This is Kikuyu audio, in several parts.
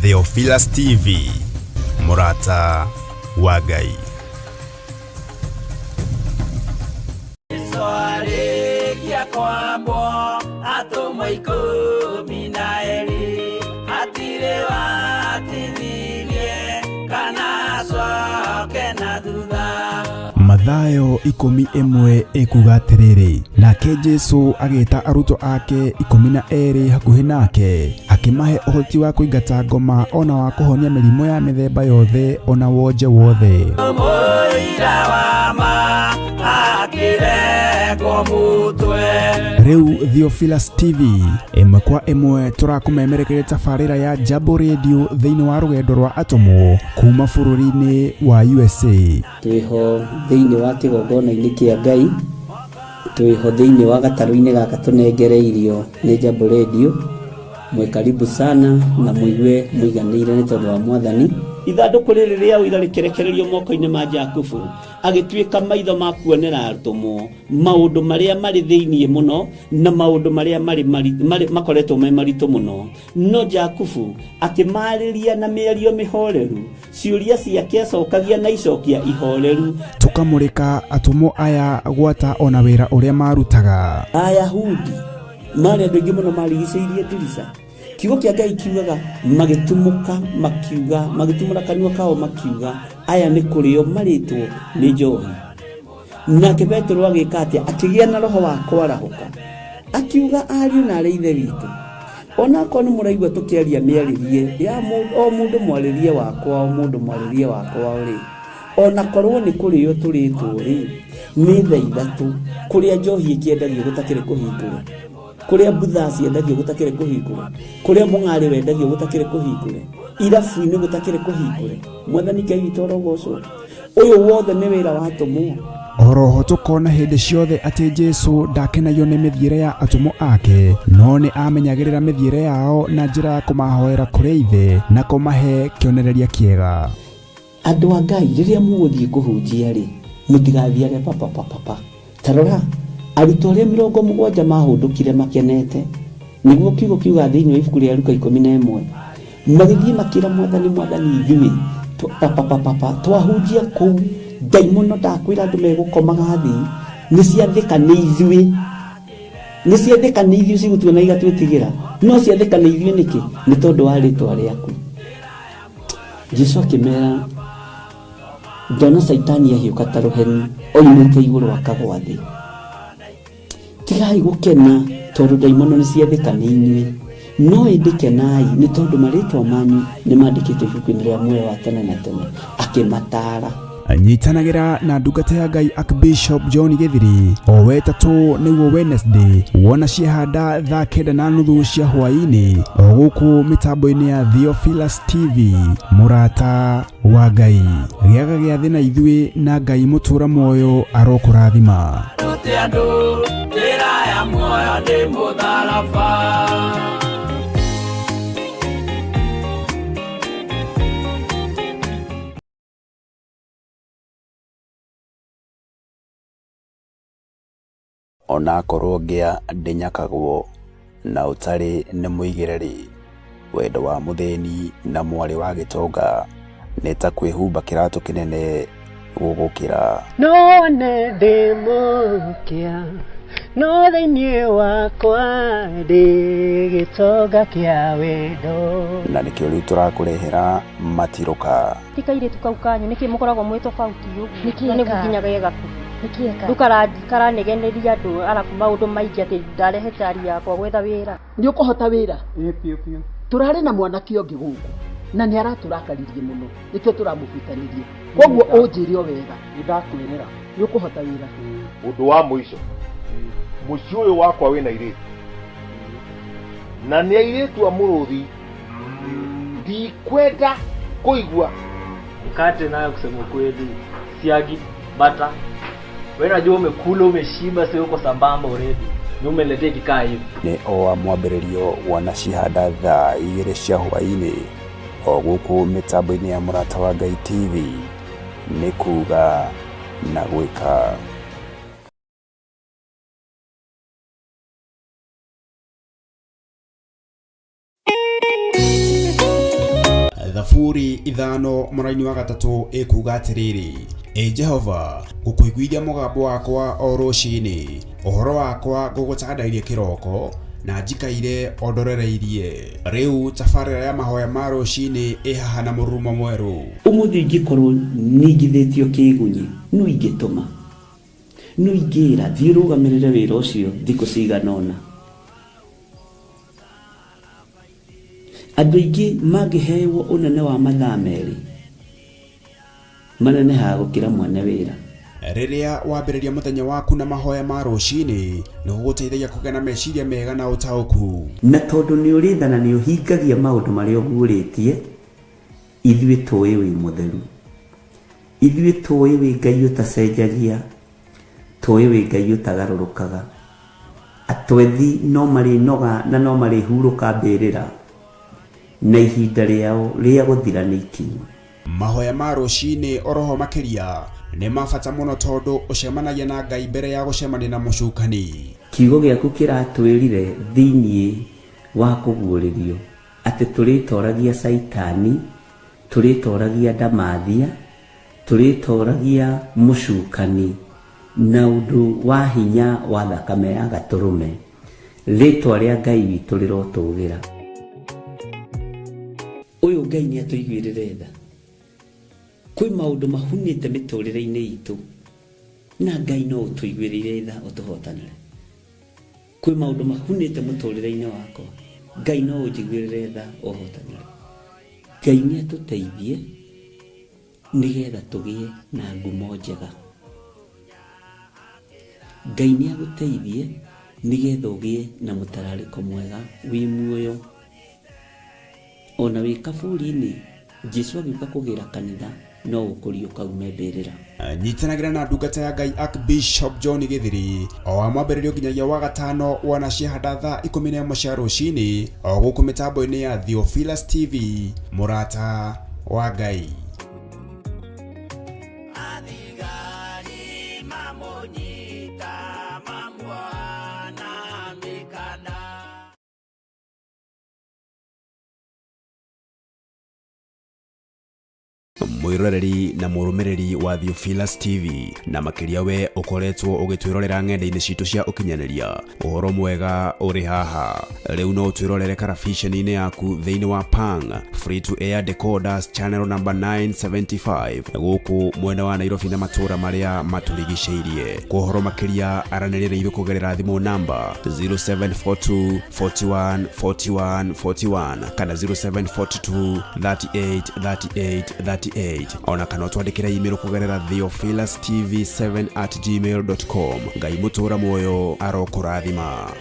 Theophilus TV, mũrata wa Ngai. Arĩkia kwambwo atũmwo 12 hatirĩ watithirie kana acoke na thutha. Mathayo 11 ĩkuga atĩrĩrĩ, nake Jesu agĩta arutwo ake 12 hakuhĩ nake, akĩmahe ũhoti wa kũingata ngoma ona wa kũhonia mĩrimũ ya mĩthemba yothe ona wonje wothe. Mũira wa ma akĩrengwo mũtwe. Rĩu Theophilus TV ĩmwe kwa ĩmwe tũrakũmemerekeria tabarĩra ya Jambo Radio thĩinĩ wa rũgendo rwa atũmwo kuma bũrũri-inĩ wa USA. Twĩho thĩinĩ wa kĩgongona-inĩ kĩa Ngai, twĩho thĩinĩ wa gatarũ-inĩ gaka tũnengereirio nĩ Jambo Radio. Mwĩ karibu sana na mũigue mũiganĩire nĩ tondũ wa Mwathani. Ithandũkũ rĩrĩ rĩa ũira rĩkĩrekererio moko-inĩ ma Jakubu, agĩtuĩka maitho ma kuonera atũmwo maũndũ marĩa marĩ thĩinĩ mũno na maũndũ marĩa marĩ makoretwo me maritũ mũno. No Jakubu akĩmaarĩria na mĩario mĩhoreru, ciũria ciake acokagia na icokia ihoreru. Tũkamũrĩka atũmwo aya gwata ona wĩra ũrĩa marutaga. Ayahudi marĩ andũ aingĩ mũno marigicĩirie ndirica. Kiugo kĩa Ngai kiugaga magĩtumũka makiuga, magĩtumũra kanua kao makiuga, aya nĩ kũrĩo marĩtwo nĩ njohi. Nake Petero agĩka atĩa? Akĩgĩa na roho wa kwarahũka, akiuga, ariũ na arĩ ithe witũ, onakorwo nĩ mũraigua tũkĩaria mĩarĩrie ya o mũndũ mwarĩrie wakwa, o mũndũ mwarĩrie wakwa rĩ, onakorwo nĩ kũrĩo tũrĩtwo rĩ, nĩ thaa 3 kũrĩa njohi ĩkĩendagio gũtakĩrĩ kũhingũre, kũrĩa mbutha ciendagio gũtakĩrĩ kũhingũre, kũrĩa mũng'arĩ wendagio gũtakĩrĩ kũhingũre, irabu-inĩ gũtakĩrĩ kũhingũre. Mwathani Ngai witũ arogocwo. Ũyũ wothe nĩ wĩra wa atũmwo. Oroho tũkona hĩndĩ ciothe atĩ Jesu ndakenagio nĩ mĩthiĩre ya atũmwo ake, no nĩ amenyagĩrĩra mĩthiĩre yao na njĩra ya kũmahoera kũrĩ Ithe na kũmahe kĩonereria kĩega. Andũ a Ngai, rĩrĩa mũgũthiĩ kũhunjia rĩ, mũtigathiage papapapapa. Ta rora, arutwo arĩa 70 mahũndũkire makenete, nĩguo kiugo kiuga thĩinĩ wa ibuku rĩa Luka 11, magĩthiĩ makĩra Mwathani, Mwathani, ithuĩ papapapapa twahunjia kũu, ndaimono ndakwĩra andũ megũkomaga thĩ, nĩ ciathĩka nĩ ithuĩ, nĩ ciathĩka nĩ ithuĩ cigũtuona igatwĩtigĩra, no ciathĩka nĩ ithuĩ nĩkĩ? Nĩ tondũ wa rĩtwa rĩaku. Jesu akĩmera, ndona Caitani ahiũka ta rũheni oimĩte igũrũ akagwa thĩ. Tigai gũkena tondũ ndaimono nĩ ciathĩka nĩ inyuĩ, no ĩndĩ kenai nĩ tondũ marĩtwa manyu nĩ mandĩkĩtwo ibuku-inĩ rĩa muoyo wa tene na tene. Akĩmataara. Nyitanagĩra na ndungata ya Ngai Archbishop John Gĩthiri o wetatũ nĩguo Wednesday wona ciehanda thaa 9:30 cia hwaĩ-inĩ o gũkũ mĩtambo-inĩ ya Theophilus TV mũrata wa Ngai. Gĩaga gĩathĩ na ithuĩ na Ngai mũtũra muoyo arokũrathima. Rute andũ njĩra ya muoyo nĩ mũtharaba. Onakorwo ngĩa ndĩnyakagwo na ũtarĩ nĩ mũigĩre-rĩ, wendo wa mũthĩni na mwarĩ wa gĩtonga nĩ ta kwĩhumba kĩratũ kĩnene gũgũkĩra. No nĩ ndĩ mũkĩa, no thĩinĩ wakwa ndĩ gĩtonga kĩa wendo. Na nĩkĩo rĩu tũrakũrehera matirũka. Ti kairĩtu kau kanyu nĩkĩ mũkoragwo mwĩ tofauti ũguo? Nĩkĩ Na nĩguo eka? nginya ge gakuhĩ. Nĩkĩ eka? Rĩu karanegeneria andũ arabu maũndũ maingĩ atĩ ndarehe chari yakwa gwetha wĩra. Nĩ ũkũhota wĩra? Ĩĩ biũ biũ. Tũrarĩ na mwanake ũngĩ gũkũ na nĩ aratũrakaririe mũno nĩkĩo tũramũbutanirie. Koguo ũnjĩre o wega. Nĩ ndakwĩrĩra. Nĩ ũkũhota wĩra? Ũndũ wa mũico, mũciĩ ũyũ wakwa wĩna airĩtu na nĩ airĩtu a mũrũthi, ndikwenda kũigua. Mkate nayo kusema ukweli, siagi, bata. Wewe unajua umekula umeshiba, sio uko sambamba already. Ni umeletea kikaa hivi. Nĩ o wa mwambĩrĩrio wanacihanda thaa 2 cia hwaĩ-inĩ o gũkũ mĩtambo-inĩ ya Mũrata wa Ngai TV nĩ kuga na gwĩka. Thaburi 5 mũraini wa 3 ĩkuga atĩrĩrĩ, Ĩ Jehova, ngũkũiguithia mũgambo wakwa o rũcinĩ, ũhoro wakwa ngũgũtandairie kĩroko, na njikaire o ndorereirie. Rĩu tabarĩra ya mahoya ma rũcinĩ ĩ haha na mũrurumo mwerũ. Ũmũthĩ ingĩkorwo ningithĩtio kĩgunyi, no ingĩtũma, no ingĩra thiĩ ũrũgamĩrĩre wĩra ũcio thikũ cigana ũna. Andũ aingĩ mangĩhewo ũnene wa mathaa 2 manenehaga gũkĩra mwene wĩra. Rĩrĩa wambĩrĩria mũthenya waku na mahoya ma rũcinĩ, nĩ gũgũteithagia kũgĩa na meciria mega na ũtaũku. Na tondũ nĩ ũrĩ tha na nĩ ũhingagia maũndũ marĩa ũguũrĩtie, ithuĩ tũĩ wĩ mũtheru. Ithuĩ tũĩ wĩ Ngai ũtacenjagia, tũĩ wĩ Ngai ũtagarũrũkaga. Atwethi no marĩnoga na no marĩhurũka mbĩrĩra, na ihinda rĩao rĩa gũthira nĩ ikinyu. Mahoya ma rũcinĩ oroho makĩria nĩ ma bata mũno tondũ ũcemanagia na Ngai mbere ya gũcemania na mũcukani. Kiugo gĩaku kĩratwĩrire thĩinĩ wa kũguũrĩrio atĩ tũrĩtoragia Caitani, tũrĩtoragia ndamathia, tũrĩtoragia mũcukani na ũndũ wa hinya wa thakame ya gatũrũme. Rĩtwa rĩa Ngai witũ rĩrotũgĩra. Ũyũ Ngai nĩ atũiguĩrĩre tha. Kwĩ maũndũ mahunĩte mĩtũrĩre-inĩ itũ na Ngai no ũtũiguĩrĩire tha ũtũhotanĩre. Kwĩ maũndũ mahunĩte mũtũrĩre-inĩ wakwa, Ngai no ũnjiguĩrĩre tha ũhotanĩre. Ngai nĩ atũteithie nĩgetha tũgĩe na ngumo njega. Ngai nĩ agũteithie nĩgetha ũgĩe na mũtararĩko mwega wĩ muoyo. Ona wĩ kaburi-inĩ, Jesu agĩũka kũgĩra kanitha no ũkũriũka ume mbĩrĩra. Nyitanagĩra na ndungata ya Ngai Archbishop John Gĩthiri o wa mwambĩrĩrio nginyagia wa gatano wana ciahanda thaa 11 cia rũcinĩ o gũkũ mĩtambo-inĩ ya Theophilus TV, mũrata wa Ngai. Athigari mamũnyita mamuoha mĩkanda. Mwiroreri na mũrũmĩrĩri wa Theophilus TV, na makĩria we ũkoretwo ũgĩtwĩrorera ng'enda-inĩ citũ cia ũkinyanĩria, ũhoro mwega ũrĩ haha. Rĩu no ũtwĩrorere karabiceni-inĩ yaku thĩinĩ wa Pang Free to Air Decoders channel number 975 gũkũ mwena wa Nairobi na matũũra marĩa matũrigicĩirie. Kwa ũhoro makĩria aranĩria na ithuĩ kũgerera thimũ namba 0742 41 41 41 kana 0742 38 38 38, ona kana ũtwandĩkĩre email kũgerera theophilustv7@gmail.com. Ngai mũtũũra muoyo arokũrathima.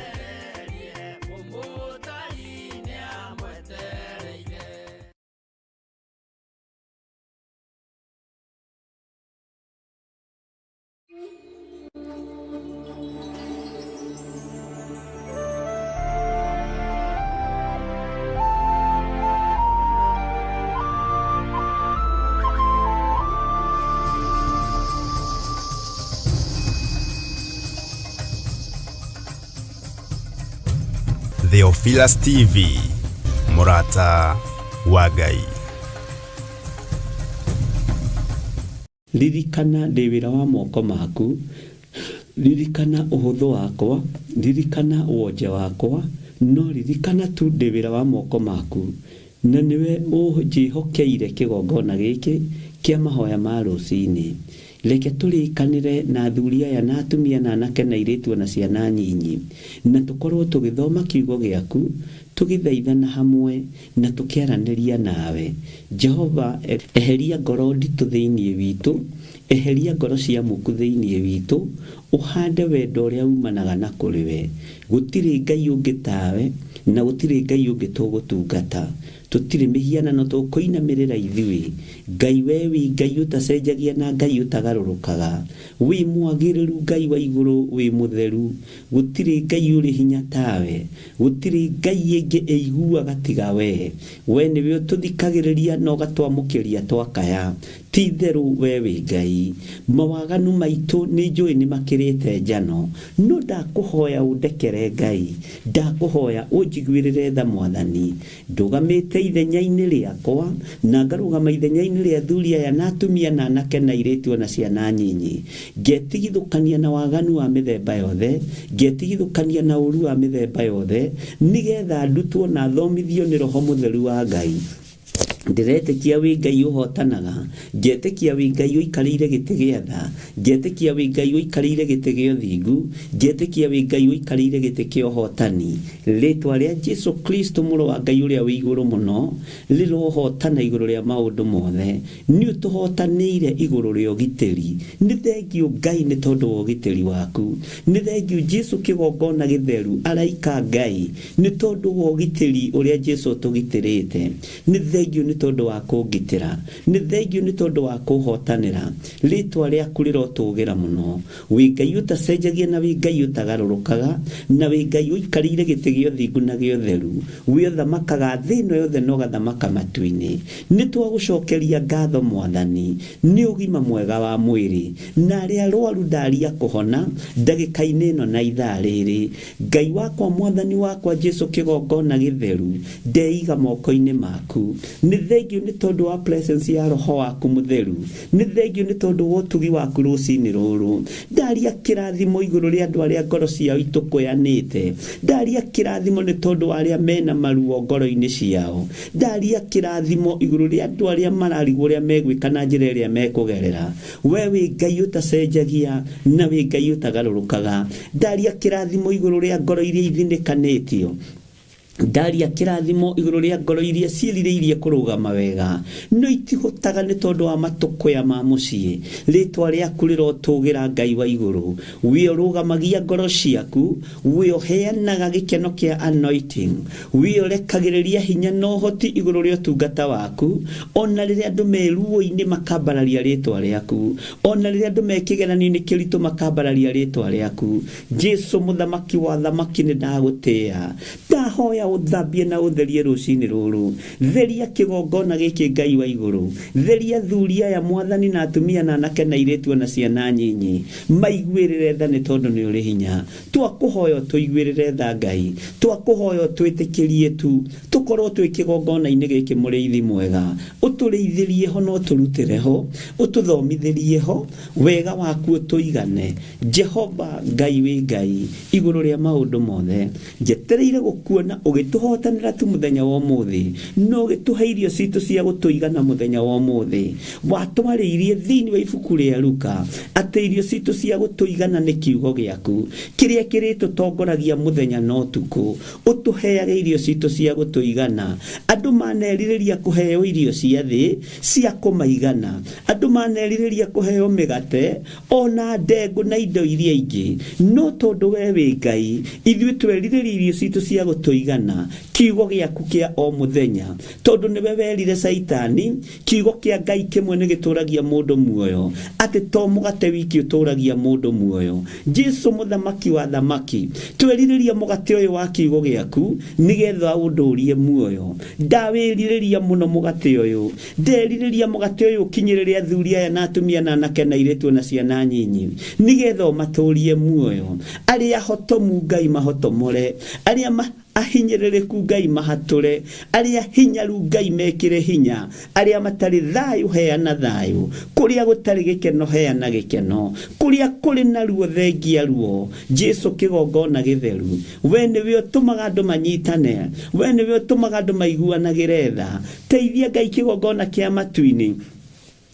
Theophilus TV, mũrata wa Ngai. Ririkana ndĩ wĩra wa moko maku, ririkana ũhũthũ wakwa, ririkana wonje wakwa, no ririkana tu ndĩ wĩra wa moko maku, na nĩwe ũnjĩhokeire kĩgongona gĩkĩ kĩa mahoya ma rũcinĩ. Reke tũrĩkanĩre na athuri aya na atumia na anake na airĩtu na ciana nyinyi, na tũkorwo tũgĩthoma kiugo gĩaku, tũgĩthaithana hamwe na tũkĩaranĩria nawe. Jehova, eheria ngoro nditũ thĩinĩ witũ, eheria ngoro cia muku thĩinĩ witũ, ũhande wendo ũrĩa umanaga na kũrĩ we. Gũtirĩ Ngai ũngĩ tawe, na gũtirĩ Ngai ũngĩ tũgũtungata. Tũtirĩ mĩhianano tũkũinamĩrĩra ithuĩ. Ngai we wĩ Ngai ũtacenjagia na Ngai ũtagarũrũkaga. Wĩ mwagĩrĩru Ngai wa igũrũ, wĩ mũtheru. Gũtirĩ Ngai ũrĩ hinya tawe. Gũtirĩ Ngai ĩngĩ ĩiguaga tiga we. We nĩwe ũtũthikagĩrĩria na ũgatwamũkĩria twakaya. Ti itherũ we wĩ Ngai. Mawaganu maitũ nĩ njũĩ nĩ makĩrĩte njano, no ndakũhoya ũndekere Ngai, ndakũhoya ũnjiguĩrĩre tha Mwathani. Ndũgamĩte ithenya-inĩ rĩakwa na ngarũgama ithenya-inĩ rĩa athuri aya na atumia na anake na airĩtu o na ciana nyinyi, ngetigithũkania na waganu wa mĩthemba yothe, ngetigithũkania na ũũru wa mĩthemba yothe, nĩgetha ndutwo na thomithio nĩ Roho Mũtheru wa Ngai. Ndĩretĩkia wĩ Ngai ũhotanaga, ngetĩkia wĩ Ngai ũikarĩire gĩtĩ gĩa tha, ngetĩkia wĩ Ngai ũikarĩire gĩtĩ gĩa ũthingu, ngetĩkia wĩ Ngai ũikarĩire gĩtĩ kĩa ũhotani. Rĩtwa rĩa Jesu Kristo mũrũ wa Ngai ũrĩa wĩ igũrũ mũno rĩrohotana igũrũ rĩa maũndũ mothe. Nĩ ũtũhotanĩire igũrũ rĩa ũgitĩri. Nĩ thengiũ Ngai nĩ tondũ wa ũgitĩri waku. Nĩ thengiũ Jesu kĩgongona gĩtheru, araika Ngai, nĩ tondũ wa ũgitĩri ũrĩa Jesu ũtũgitĩrĩte. Nĩ thengiũ nĩ tondũ wa kũngitĩra. Nĩ thengiũ nĩ tondũ wa kũhotanĩra. Rĩtwa rĩaku rĩrotũgĩra mũno. Wĩ Ngai ũtacenjagia na wĩ Ngai ũtagarũrũkaga, na wĩ Ngai ũikarĩire gĩtĩ gĩa ũthingu na gĩa ũtheru. Wĩ ũthamakaga thĩ ĩno yothe na ũgathamaka matu-inĩ. Nĩ twagũcokeria ngatho Mwathani nĩ ũgima mwega wa mwĩrĩ, na arĩa arwaru ndaria kũhona ndagĩka-inĩ ĩno na ithaa rĩrĩ. Ngai wakwa Mwathani wakwa Jesu kĩgongona gĩtheru, ndeiga moko-inĩ maku. Nĩ thengiũ nĩ tondũ wa presence ya Roho waku Mũtheru. Nĩ thengiũ nĩ tondũ wa ũtugi waku rũcinĩ rũrũ. Ndaria kĩrathimo igũrũ rĩa andũ arĩa ngoro ciao itũkũyanĩte. Ndaria kĩrathimo nĩ tondũ wa arĩa mena maruo ngoro-inĩ ciao. Ndaria kĩrathimo igũrũ rĩa andũ arĩa mararigwo ũrĩa megwĩka na njĩra ĩrĩa mekũgerera. We wĩ Ngai ũtacenjagia na wĩ Ngai ũtagarũrũkaga. Ndaria kĩrathimo igũrũ rĩa ngoro iria ithinĩkanĩtio. Ndaria kĩrathimo igũrũ rĩa ngoro iria ciĩrirĩirie kũrũgama wega, no itihotaga nĩ tondũ wa matũkũya ma mũciĩ. Rĩtwa rĩaku rĩrotũgĩra Ngai wa igũrũ. We ũrũgamagia ngoro ciaku, we ũheanaga gĩkeno kĩa anointing, we ũrekagĩrĩria hinya na ũhoti igũrũ rĩa ũtungata waku, ona rĩrĩa andũ me ruo-inĩ makambararia rĩtwa rĩaku, ona rĩrĩa andũ me kĩgeranio-inĩ kĩritũ makambararia rĩtwa rĩaku. Jesu mũthamaki wa thamaki nĩ ndagũtĩĩa. Ndahoya ũthambie na ũtherie rũcinĩ rũrũ. Theria kĩgongona gĩkĩ Ngai wa igũrũ. Theria athuri aya Mwathani na atumia na anake na airĩtu ona ciana nyinyi. Maiguĩrĩre tha nĩ tondũ nĩ ũrĩ hinya. Twakũhoya ũtũiguĩrĩre tha Ngai. Twakũhoya ũtwĩtĩkĩrie tu tũkorwo twĩ kĩgongona-inĩ gĩkĩ mũrĩithi mwega. Ũtũrĩithĩrie ho na ũtũrutĩre ho. Ũtũthomithĩrie ho. Wega waku ũtũigane. Jehova Ngai wĩ Ngai igũrũ rĩa maũndũ mothe. Njetereire gũkuona ũgĩtũhotanĩra tu mũthenya wa ũmũthĩ, na ũgĩtũhe irio citũ cia gũtũigana mũthenya wa ũmũthĩ. Watwarĩirie thĩinĩ wa ibuku rĩa Luka atĩ irio citũ cia gũtũigana nĩ kiugo gĩaku, kĩrĩa kĩrĩtũtongoragia mũthenya na ũtukũ. Ũtũheage irio citũ cia gũtũigana. Andũ manerirĩria kũheo irio cia thĩ cia kũmaigana. Andũ manerirĩria kũheo mĩgate ona ndengũ na indo iria ingĩ, no tondũ we wĩ Ngai, ithuĩ twerirĩria irio citũ cia gũtũigana, kiugo gĩaku kĩa o mũthenya. Tondũ nĩwe werire Caitani, kiugo kĩa Ngai kĩmwe nĩ gĩtũragia mũndũ muoyo, atĩ to mũgate wiki ũtũragia mũndũ muoyo. Jesu mũthamaki wa thamaki, twerirĩria mũgate ũyũ wa kiugo gĩaku nĩgetha ũndũrie muoyo. Ndawĩrirĩria mũno mũgate ũyũ. Nderirĩria mũgate ũyũ ũkinyĩrĩre athuri aya na atumia na anake na airĩtu na ciana nyinyi, nĩgetha ũmatũrie muoyo. Arĩa ahotomu Ngai mahotomore, arĩa ahinyĩrĩrĩku Ngai mahatũre, arĩa hinyaru Ngai mekĩre hinya, arĩa matarĩ thayũ heana thayũ, kũrĩa gũtarĩ gĩkeno heana gĩkeno, kũrĩa kũrĩ na ruo thengia ruo. Jesu kĩgongona gĩtheru, we nĩwe ũtũmaga andũ manyitane, we nĩwe ũtũmaga andũ maiguanagĩre tha. Teithia Ngai kĩgongona kĩa matu-inĩ,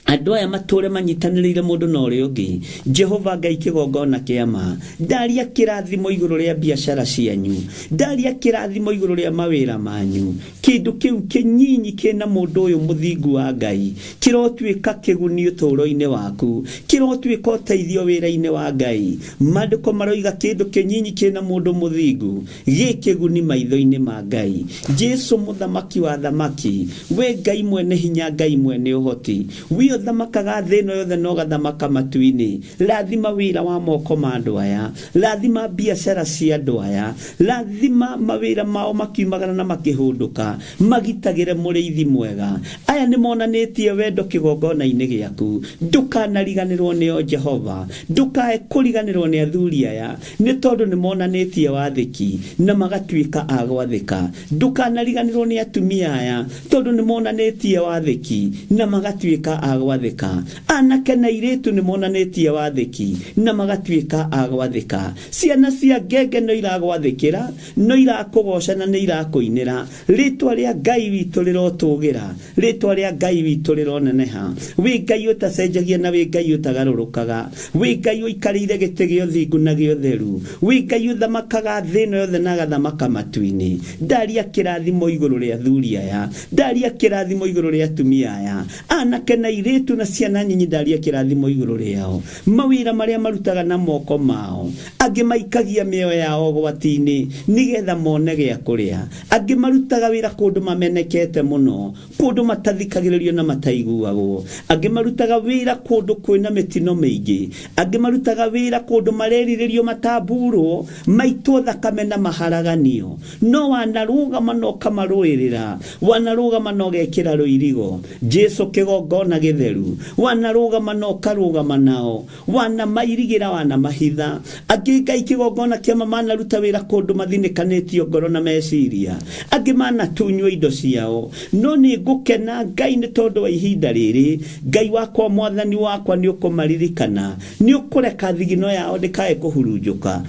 andũ aya matũre manyitanĩrĩire mũndũ na ũrĩa ũngĩ. Jehova Ngai kĩgongona kĩa ma, ndaria kĩrathimo igũrũ rĩa biacara cianyu, ndaria kĩrathimo igũrũ rĩa mawĩra manyu. Kĩndũ kĩu kĩnyinyi kĩna mũndũ ũyũ mũthingu wa Ngai kĩrotuĩka kĩguni ũtũũro-inĩ waku, kĩrotuĩka ũteithio wĩra-inĩ wa Ngai. Maandĩko maroiga kĩndũ kĩnyinyi kĩna mũndũ mũthingu gĩ kĩguni maitho-inĩ ma Ngai. Jesu mũthamaki wa thamaki, we Ngai mwene hinya, Ngai mwene ũhoti, we Nĩ ũthamakaga thĩ ĩno yothe na ũgathamaka matu-inĩ. Rathima wĩra wa moko ma andũ aya, rathima biacara cia andũ aya, rathima mawĩra mao makiumagara na makĩhũndũka, magitagĩre mũrĩithi mwega. Aya nĩ monanĩtie wendo kĩgongona-inĩ gĩaku. Ndũkanariganĩrwo nĩo Jehova, ndũkae kũriganĩrwo nĩ athuri aya, nĩ tondũ nĩ monanĩtie wathĩki na magatuĩka a gwathĩka. Ndũkanariganĩrwo nĩ atumia aya, tondũ nĩ monanĩtie wathĩki na magatuĩka a gwathĩka. Anake na airĩtu nĩ monanĩtie wathĩki na magatuĩka a gwathĩka. Ciana cia ngenge no iragwathĩkĩra, no irakũgoca na nĩ irakũinĩra. Rĩtwa rĩa Ngai witũ rĩrotũgĩra, rĩtwa rĩa Ngai witũ rĩroneneha. Wĩ Ngai ũtacenjagia na wĩ Ngai ũtagarũrũkaga, wĩ Ngai ũikarĩire gĩtĩ gĩa ũthingu na gĩa ũtheru, wĩ Ngai ũthamakaga thĩ ĩno yothe na agathamaka matu-inĩ. Ndaria kĩrathimo igũrũ rĩa athuri aya, ndaria kĩrathimo igũrũ rĩa atumia aya, anake na airĩtu na ciana nyinyi, ndaria kĩrathimo igũrũ rĩao. Mawĩra marĩa marutaga na moko mao, angĩ maikagia mĩoyo yao ũgwati-inĩ nĩgetha mone gĩa kũrĩa, angĩ marutaga wĩra kũndũ mamenekete mũno, kũndũ matathikagĩrĩrio na mataiguagwo, angĩ marutaga wĩra kũndũ kwĩna mĩtino mĩingĩ, angĩ marutaga wĩra kũndũ marerirĩrio matamburwo, maitwo thakame na maharaganio. No wanarũgama na ũkamarũĩrĩra, wanarũgama na ũgekĩra rũirigo, Jesu kĩgongona gĩtheru, wanarũgama na ũkarũgama nao, wanamairigĩra, wanamahitha. Angĩ Ngai kĩgongona kĩama manaruta wĩra kũndũ mathinĩkanĩtio ngoro na meciria, angĩ manatunywo indo ciao. No nĩ ngũkena Ngai nĩ tondũ wa ihinda rĩrĩ. Ngai wakwa, mwathani wakwa, nĩ ũkũmaririkana, nĩ ũkũreka thigino yao ndĩkae kũhurunjũka,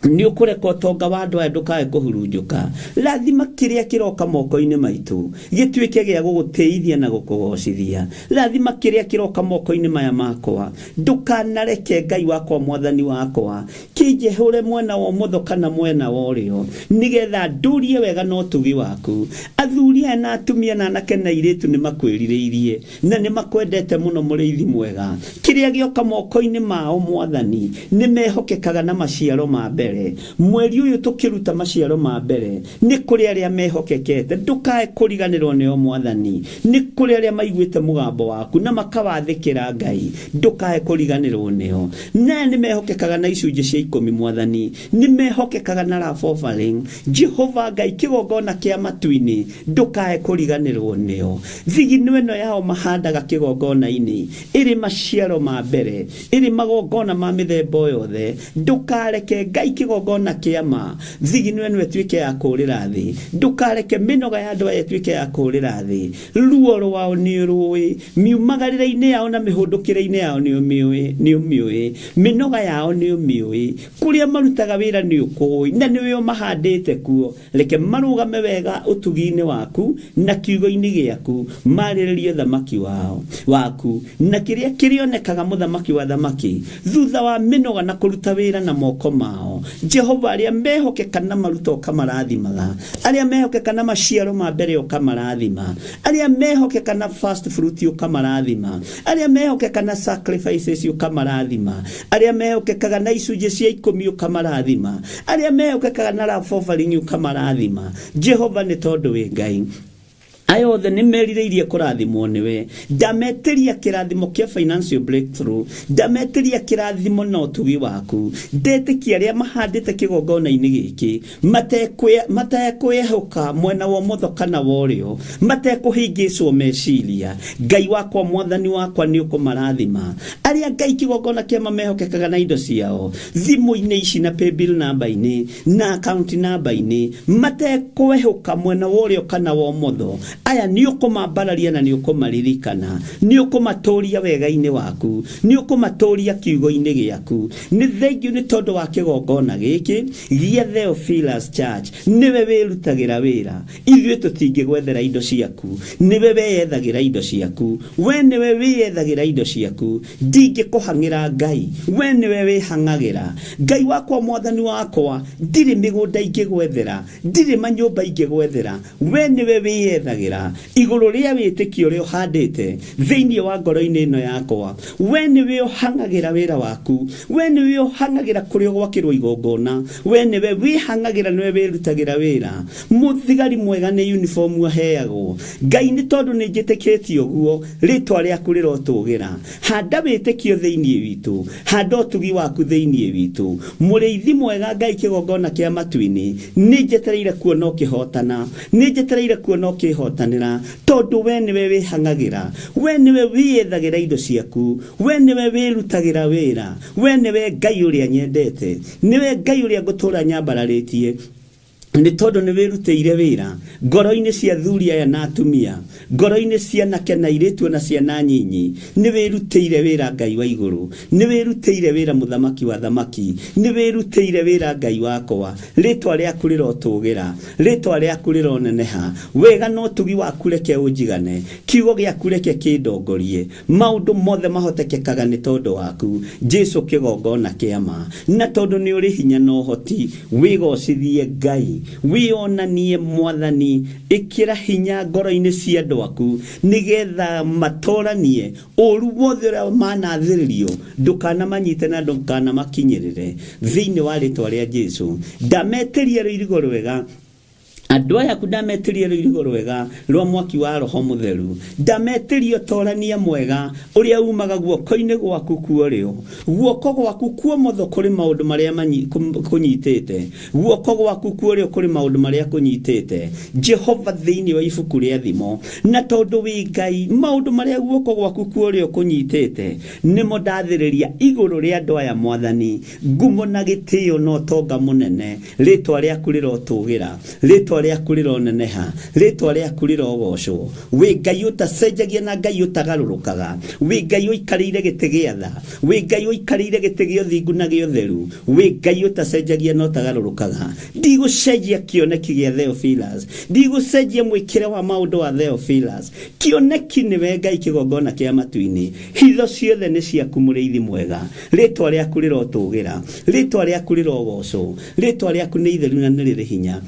nĩ ũkũreka ũtonga wa andũ aya ndũkae kũhurunjũka. Rathima kĩrĩa kĩroka moko-inĩ maitũ gĩtuĩke gĩa gũgũtĩithia na gũkũgocithia. Rathima kĩrĩa kĩroka moko-inĩ maya makwa, ndũkanareke Ngai wakwa, mwathani wakwa, kĩnjehũre mwena wa ũmotho kana mwena wa ũrĩo, nĩgetha ndũrie wega na ũtugi waku. Athuri aya na atumia na anake na airĩtu nĩ makwĩrirĩirie na nĩ makwendete mũno, mũrĩithi mwega. Kĩrĩa gĩoka moko-inĩ mao mwathani, nĩ mehokekaga na maciaro ma mbere. Mweri ũyũ tũkĩruta maciaro ma mbere, nĩ kũrĩ arĩa mehokekete, ndũkae kũriganĩrwo nĩo mwathani. Nĩ kũrĩ arĩa maiguĩte mũgambo waku na makawathĩkĩra Ngai, ndũkae kũriganĩrwo nĩo. Na nĩ mehokekaga na icunjĩ cia 10 mwathani, nĩ mehokekaga na love offering. Jehova Ngai kĩgongona kĩa matu-inĩ, ndũkae kũriganĩrwo nĩo. Thigino ĩno yao mahandaga kĩgongona-inĩ ĩrĩ maciaro ma mbere, ĩrĩ magongona ma mĩthemba yothe. Ndũkareke Ngai kĩgongona kĩa ma thigino ĩno ĩtuĩke ya kũũrĩra thĩ. Ndũkareke mĩnoga ya andũ aya ĩtuĩke ya kũũrĩra thĩ. Ruo rwao nĩ ũrũĩ, miumagarĩre-inĩ yao na mĩhũndũkĩre-inĩ yao nĩ ũmĩũĩ, mĩnoga yao nĩ ũmĩũĩ, kũrĩa marutaga wĩra nĩ ũkũĩ, na nĩwe ũmahandĩte kuo. Reke marũgame wega ũtugi-inĩ waku na kiugo-inĩ gĩaku, marĩrĩrie thamaki wao waku na kĩrĩa kĩrĩonekaga mũthamaki wa thamaki, thutha wa mĩnoga na kũruta wĩra na moko mao. Jehova, arĩa mehokeka na maruta ũkamarathimaga, arĩa mehokeka na maciaro ma mbere ũkamarathima, arĩa mehokeka na first fruit ũkamarathima, arĩa mehokeka na sacrifices ũkamarathima, arĩa mehokekaga na icunjĩ cia 10 ũkamarathima, arĩa mehokekaga na love offering ũkamarathima. Jehova, nĩ tondũ wĩ Ngai, aya othe nĩ merirĩirie kũrathimwo nĩwe. Ndametĩria kĩrathimo kĩa financial breakthrough, ndametĩria kĩrathimo na ũtugi waku. Ndetĩkia arĩa mahandĩte kĩgongona-inĩ gĩkĩ matekwĩhoka mwena wa ũmotho kana wa ũrĩo, matekũhĩngĩcwo meciria, Ngai wakwa, mwathani wakwa, nĩ ũkũmarathima. Arĩa Ngai kĩgongona kĩama mehokekaga na indo ciao thimũ-inĩ ici na paybill namba-inĩ na account namba-inĩ, matekwĩhoka mwena wa ũrĩo kana wa ũmotho, aya nĩ ũkũmambararia na nĩ ũkũmaririkana, nĩ ũkũmatũria wega-inĩ waku, nĩ ũkũmatũria kiugo-inĩ gĩaku. Nĩ thengiũ nĩ tondũ wa kĩgongona gĩkĩ gĩa Theophilus Church. Nĩwe wĩrutagĩra wĩra, ithuĩ tũtingĩgwethera indo ciaku, nĩwe weyethagĩra indo ciaku, we nĩwe wĩyethagĩra indo ciaku. Ndingĩkũhang'ĩra Ngai, we nĩwe wĩhang'agĩra. Ngai wakwa, mwathani wakwa, ndirĩ mĩgũnda ingĩgwethera, ndirĩ manyũmba ingĩgwethera, we nĩwe wĩyethagĩra. wĩhang'agĩra igũrũ rĩa wĩtĩkio ũrĩa ũhandĩte thĩinĩ wa ngoro-inĩ ĩno yakwa. We nĩwe ũhang'agĩra wĩra waku, we nĩwe ũhang'agĩra kũrĩa ũgwakĩrwo igongona, we nĩwe wĩhang'agĩra, nĩwe wĩrutagĩra wĩra. Mũthigari mwega nĩ uniform aheagwo. Ngai, nĩ tondũ nĩ njĩtĩkĩtie ũguo, rĩtwa rĩaku rĩrotũgĩra. Handa wĩtĩkio thĩinĩ witũ, handa ũtugi waku thĩinĩ witũ. Mũrĩithi mwega Ngai, kĩgongona kĩa matu-inĩ, nĩ njetereire kuona ũkĩhotana, nĩ njetereire kuona ũkĩhotanĩra, tondũ we nĩwe wĩhang'agĩra, we nĩwe wĩyethagĩra indo ciaku, we nĩwe wĩrutagĩra wĩra, we nĩwe Ngai ũrĩa nyendete, nĩwe Ngai ũrĩa ngũtũra nyambararĩtie, nĩ tondũ nĩ wĩrutĩire wĩra ngoro-inĩ cia thuri aya na atumia, ngoro-inĩ cia anake na airĩtu na ciana nyinyi. Nĩ wĩrutĩire wĩra Ngai wa igũrũ, nĩ wĩrutĩire wĩra mũthamaki wa thamaki, nĩ wĩrutĩire wĩra Ngai wakwa. Rĩtwa rĩaku rĩrotũgĩra, rĩtwa rĩaku rĩroneneha. Wega na ũtugi waku reke ũnjigane, kiugo gĩaku reke kĩndongorie. Maũndũ mothe mahotekekaga nĩ tondũ waku Jesu, kĩgongona kĩa ma. Na tondũ nĩ ũrĩ hinya na ũhoti, wĩgocithie Ngai, wĩonanie Mwathani. Ĩkĩra hinya ngoro-inĩ cia andũ aku nĩgetha matoranie ũru wothe ũrĩa manathĩrĩrio, ndũkanamanyite na ndũkanamakinyĩrĩre, thĩinĩ wa rĩtwa rĩa Jesu. Ndametĩria rũirigo rwega andũ aya aku, ndametĩria rũirigo rwega rwa mwaki wa Roho Mũtheru, ndametĩria ũtorania mwega ũrĩa umaga guoko-inĩ gwaku kuorĩo, guoko gwaku kuomotho kũrĩ maũndũ marĩa kũnyitĩte, guoko gwaku kuorĩo kũrĩ maũndũ marĩa kũnyitĩte, Jehova, thĩinĩ wa ibuku rĩa Thimo. Na tondũ wĩ Ngai, maũndũ marĩa guoko gwaku kuorĩo kũnyitĩte nĩmo ndathĩrĩria igũrũ rĩa andũ aya. Mwathani, ngumo na gĩtĩo na ũtonga mũnene, rĩtwa rĩaku rĩrotũgĩra, rĩtwa rĩaku rĩroneneha, rĩtwa rĩaku rĩrogocwo. Wĩ Ngai ũtacenjagia na Ngai ũtagarũrũkaga, wĩ Ngai ũikarĩire gĩtĩ gĩa tha, wĩ Ngai ũikarĩire gĩtĩ gĩa ũthingu na gĩa ũtheru, wĩ Ngai ũtacenjagia na ũtagarũrũkaga. Ndigũcenjia kĩoneki gĩa Theophilus, ndigũcenjia mwĩkĩre wa maũndũ wa Theophilus. Kĩoneki nĩwe Ngai, kĩgongona kĩa matu-inĩ. Hitho ciothe nĩ ciaku, mũrĩithi mwega. Rĩtwa rĩaku rĩrotũgĩra, rĩtwa rĩaku rĩrogocwo, rĩtwa rĩaku nĩ itheru na nĩ rĩrĩ hinya.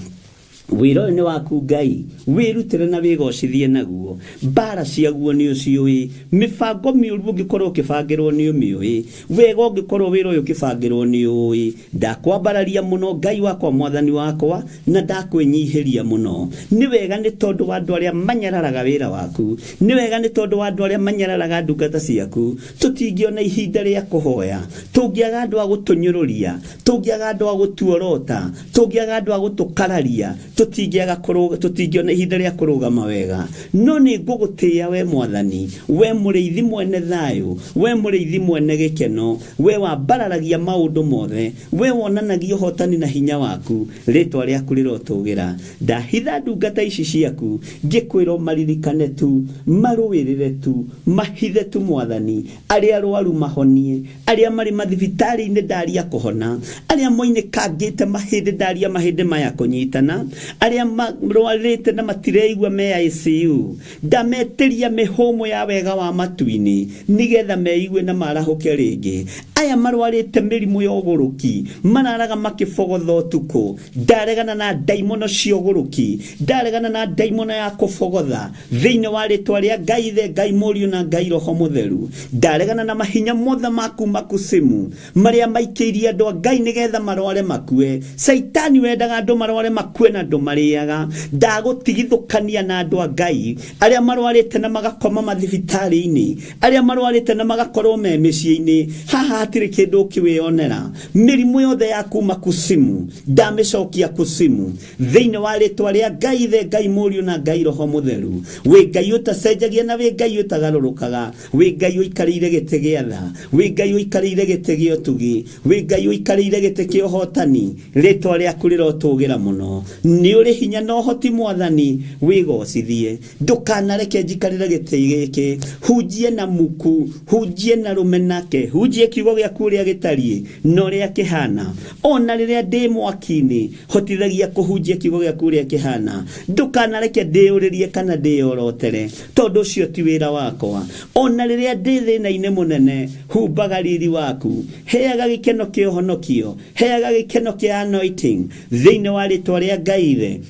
Wĩra ũyũ nĩ waku Ngai, wĩrutĩre na wĩgocithie naguo. Mbara ciaguo nĩ ũciũĩ, mĩbango mĩũru ũngĩkorwo ũkĩbangĩrwo nĩ ũmĩũĩ, wega ũngĩkorwo wĩra ũyũ ũkĩbangĩrwo nĩ ũĩ. Ndakwambararia mũno Ngai wakwa, Mwathani wakwa, na ndakwĩnyihĩria mũno. Nĩ wega nĩ tondũ wa andũ arĩa manyararaga wĩra waku, nĩ wega nĩ tondũ wa andũ arĩa manyararaga ndungata ciaku. Tũtingĩona ihinda rĩa kũhoya tũngĩaga andũ a gũtũnyũrũria, tũngĩaga andũ a gũtuorota, tũngĩaga andũ a gũtũkararia, tũtingĩaga tũtingĩona ihinda rĩa kũrũgama wega. No nĩ ngũgũtĩĩa we Mwathani, we mũrĩithi mwene thayũ, we mũrĩithi mwene gĩkeno, we wambararagia maũndũ mothe, we wonanagia ũhotani na hinya waku. Rĩtwa rĩaku rĩrotũgĩra. Ndahitha ndungata ici ciaku ngĩkwĩra ũmaririkane tu, marũĩrĩre tu, mahithe tu Mwathani. Arĩa arwaru mahonie, arĩa marĩ mathibitarĩ-inĩ ndaria kũhona, arĩa moinĩkangĩte mahĩndĩ ndaria mahĩndĩ maya kũnyitana, arĩa marwarĩte na matireigua me ICU, ndametĩria mĩhũmũ ya wega wa matu-inĩ nĩgetha meigue na marahũke rĩngĩ. Aya marwarĩte mĩrimũ ya ũgũrũki, mararaga makĩbogotha ũtukũ, ndaregana na ndaimono cia ũgũrũki, ndaregana na ndaimono ya kũbogotha, thĩinĩ wa rĩtwa rĩa Ngai Ithe, Ngai Mũriũ na Ngai Roho Mũtheru. Ndaregana na mahinya mothe ma kuma kusimu marĩa maikĩirie andũ a Ngai nĩgetha marware makue. Caitani wendaga andũ marware makue na andũ marĩaga, ndagũtigithũkania na andũ a Ngai arĩa marwarĩte na magakoma mathibitarĩ-inĩ, arĩa marwarĩte na magakorwo me mĩciĩ-inĩ. Haha hatirĩ kĩndũ ũkĩwĩonera. Mĩrimũ yothe ya kuma kusimu ndamĩcokia kusimu, thĩinĩ wa rĩtwa rĩa Ngai Ithe, Ngai Mũriũ na Ngai Roho Mũtheru. Wĩ Ngai ũtacenjagia na wĩ Ngai ũtagarũrũkaga, wĩ Ngai ũikarĩire gĩtĩ gĩa tha, wĩ Ngai ũikarĩire gĩtĩ gĩa ũtugi, wĩ Ngai ũikarĩire gĩtĩ kĩa ũhotani. Rĩtwa rĩaku rĩrotũgĩra mũno. Nĩ ũrĩ hinya na ũhoti Mwathani, wĩgocithie. Ndũkanareke njikarĩre gĩtĩ gĩkĩ, hunjie na muku, hunjie na rũmenake, hunjie kiugo gĩaku ũrĩa gĩtariĩ na ũrĩa kĩhana. Ona rĩrĩa ndĩ mwaki-inĩ, hotithagia kũhunjia kiugo gĩaku ũrĩa kĩhana. Ndũkanareke ndĩyũrĩrie kana ndĩyorotere, tondũ ũcio ti wĩra wakwa. Ona rĩrĩa ndĩ thĩna-inĩ mũnene, humbaga riri waku, heaga gĩkeno kĩa ũhonokio, heaga gĩkeno kĩa anointing, thĩinĩ wa rĩtwa rĩa Ngai Ithe,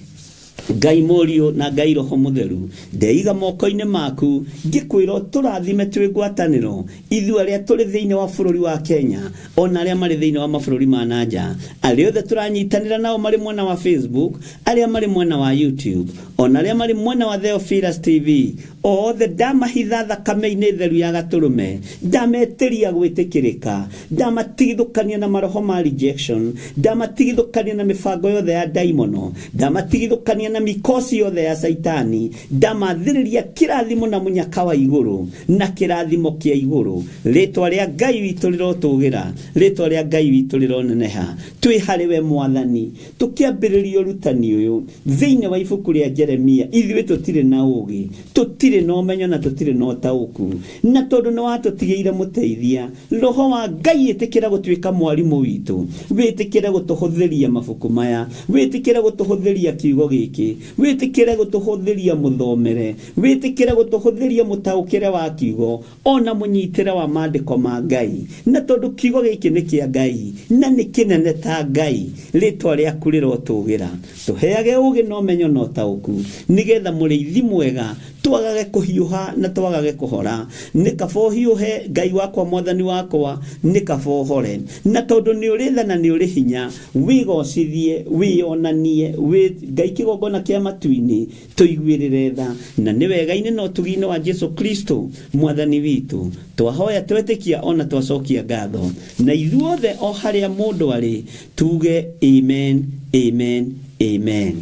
Ngai Mũriũ na Ngai Roho Mũtheru, ndeiga moko-inĩ maku ngĩkwĩra ũtũrathime twĩ ngwatanĩro, ithuĩ arĩa tũrĩ thĩinĩ wa bũrũri wa Kenya ona arĩa marĩ thĩinĩ wa mabũrũri ma na nja, arĩa othe tũranyitanĩra nao marĩ mwena wa Facebook, arĩa marĩ mwena wa YouTube, ona arĩa marĩ mwena wa Theophilus TV, othe ndamahitha thakame-inĩ theru ya gatũrũme, ndametĩria gwĩtĩkĩrĩka, ndamatigithũkania na maroho ma rejection, ndamatigithũkania na mĩbango yothe ya ndaimono, ndamatigithũkania na mikosi yothe ya Saitani, ndamathĩrĩria kĩrathimo na mũnyaka wa igũrũ na kĩrathimo kĩa igũrũ. Rĩtwa rĩa Ngai witũ rĩrotũgĩra, rĩtwa rĩa Ngai witũ rĩroneneha. Twĩ harĩ we Mwathani, tũkĩambĩrĩria ũrutani ũyũ thĩinĩ wa ibuku rĩa Jeremia, ithuĩ tũtirĩ na ũũgĩ, tũtirĩ na ũmenyo na tũtirĩ na ũtaũku, na tondũ nĩ watũtigĩire mũteithia, Roho wa Ngai, ĩtĩkĩra gũtuĩka mwarimũ witũ, wĩtĩkĩre gũtũhũthĩria mabuku maya, wĩtĩkĩre gũtũhũthĩria kiugo gĩkĩ, wĩtĩkĩre gũtũhũthĩria mũthomere, wĩtĩkĩre gũtũhũthĩria mũtaũkĩre wa kiugo ona mũnyitĩre wa maandĩko ma Ngai. Na tondũ kiugo gĩkĩ nĩ kĩa Ngai na nĩ kĩnene ta Ngai, rĩtwa rĩaku rĩrotũgĩra. Tũheage ũũgĩ na ũmenyo na ũtaũku, nĩgetha mũrĩithi mwega twagage kũhiũha na twagage kũhora. Nĩ kaba ũhiũhe, Ngai wakwa, Mwathani wakwa, nĩ kaba ũhore. Na tondũ nĩ ũrĩ tha na nĩ ũrĩ hinya, wĩgocithie, wĩyonanie, wĩ Ngai kĩgongona kĩa matu-inĩ, tũiguĩrĩre tha. Na nĩ wega-inĩ na ũtugi-inĩ wa Jesu Kristo Mwathani witũ, twahoya twetĩkia ona twacokia ngatho. Na ithuothe o harĩa mũndũ arĩ, tuge amen, amen, amen.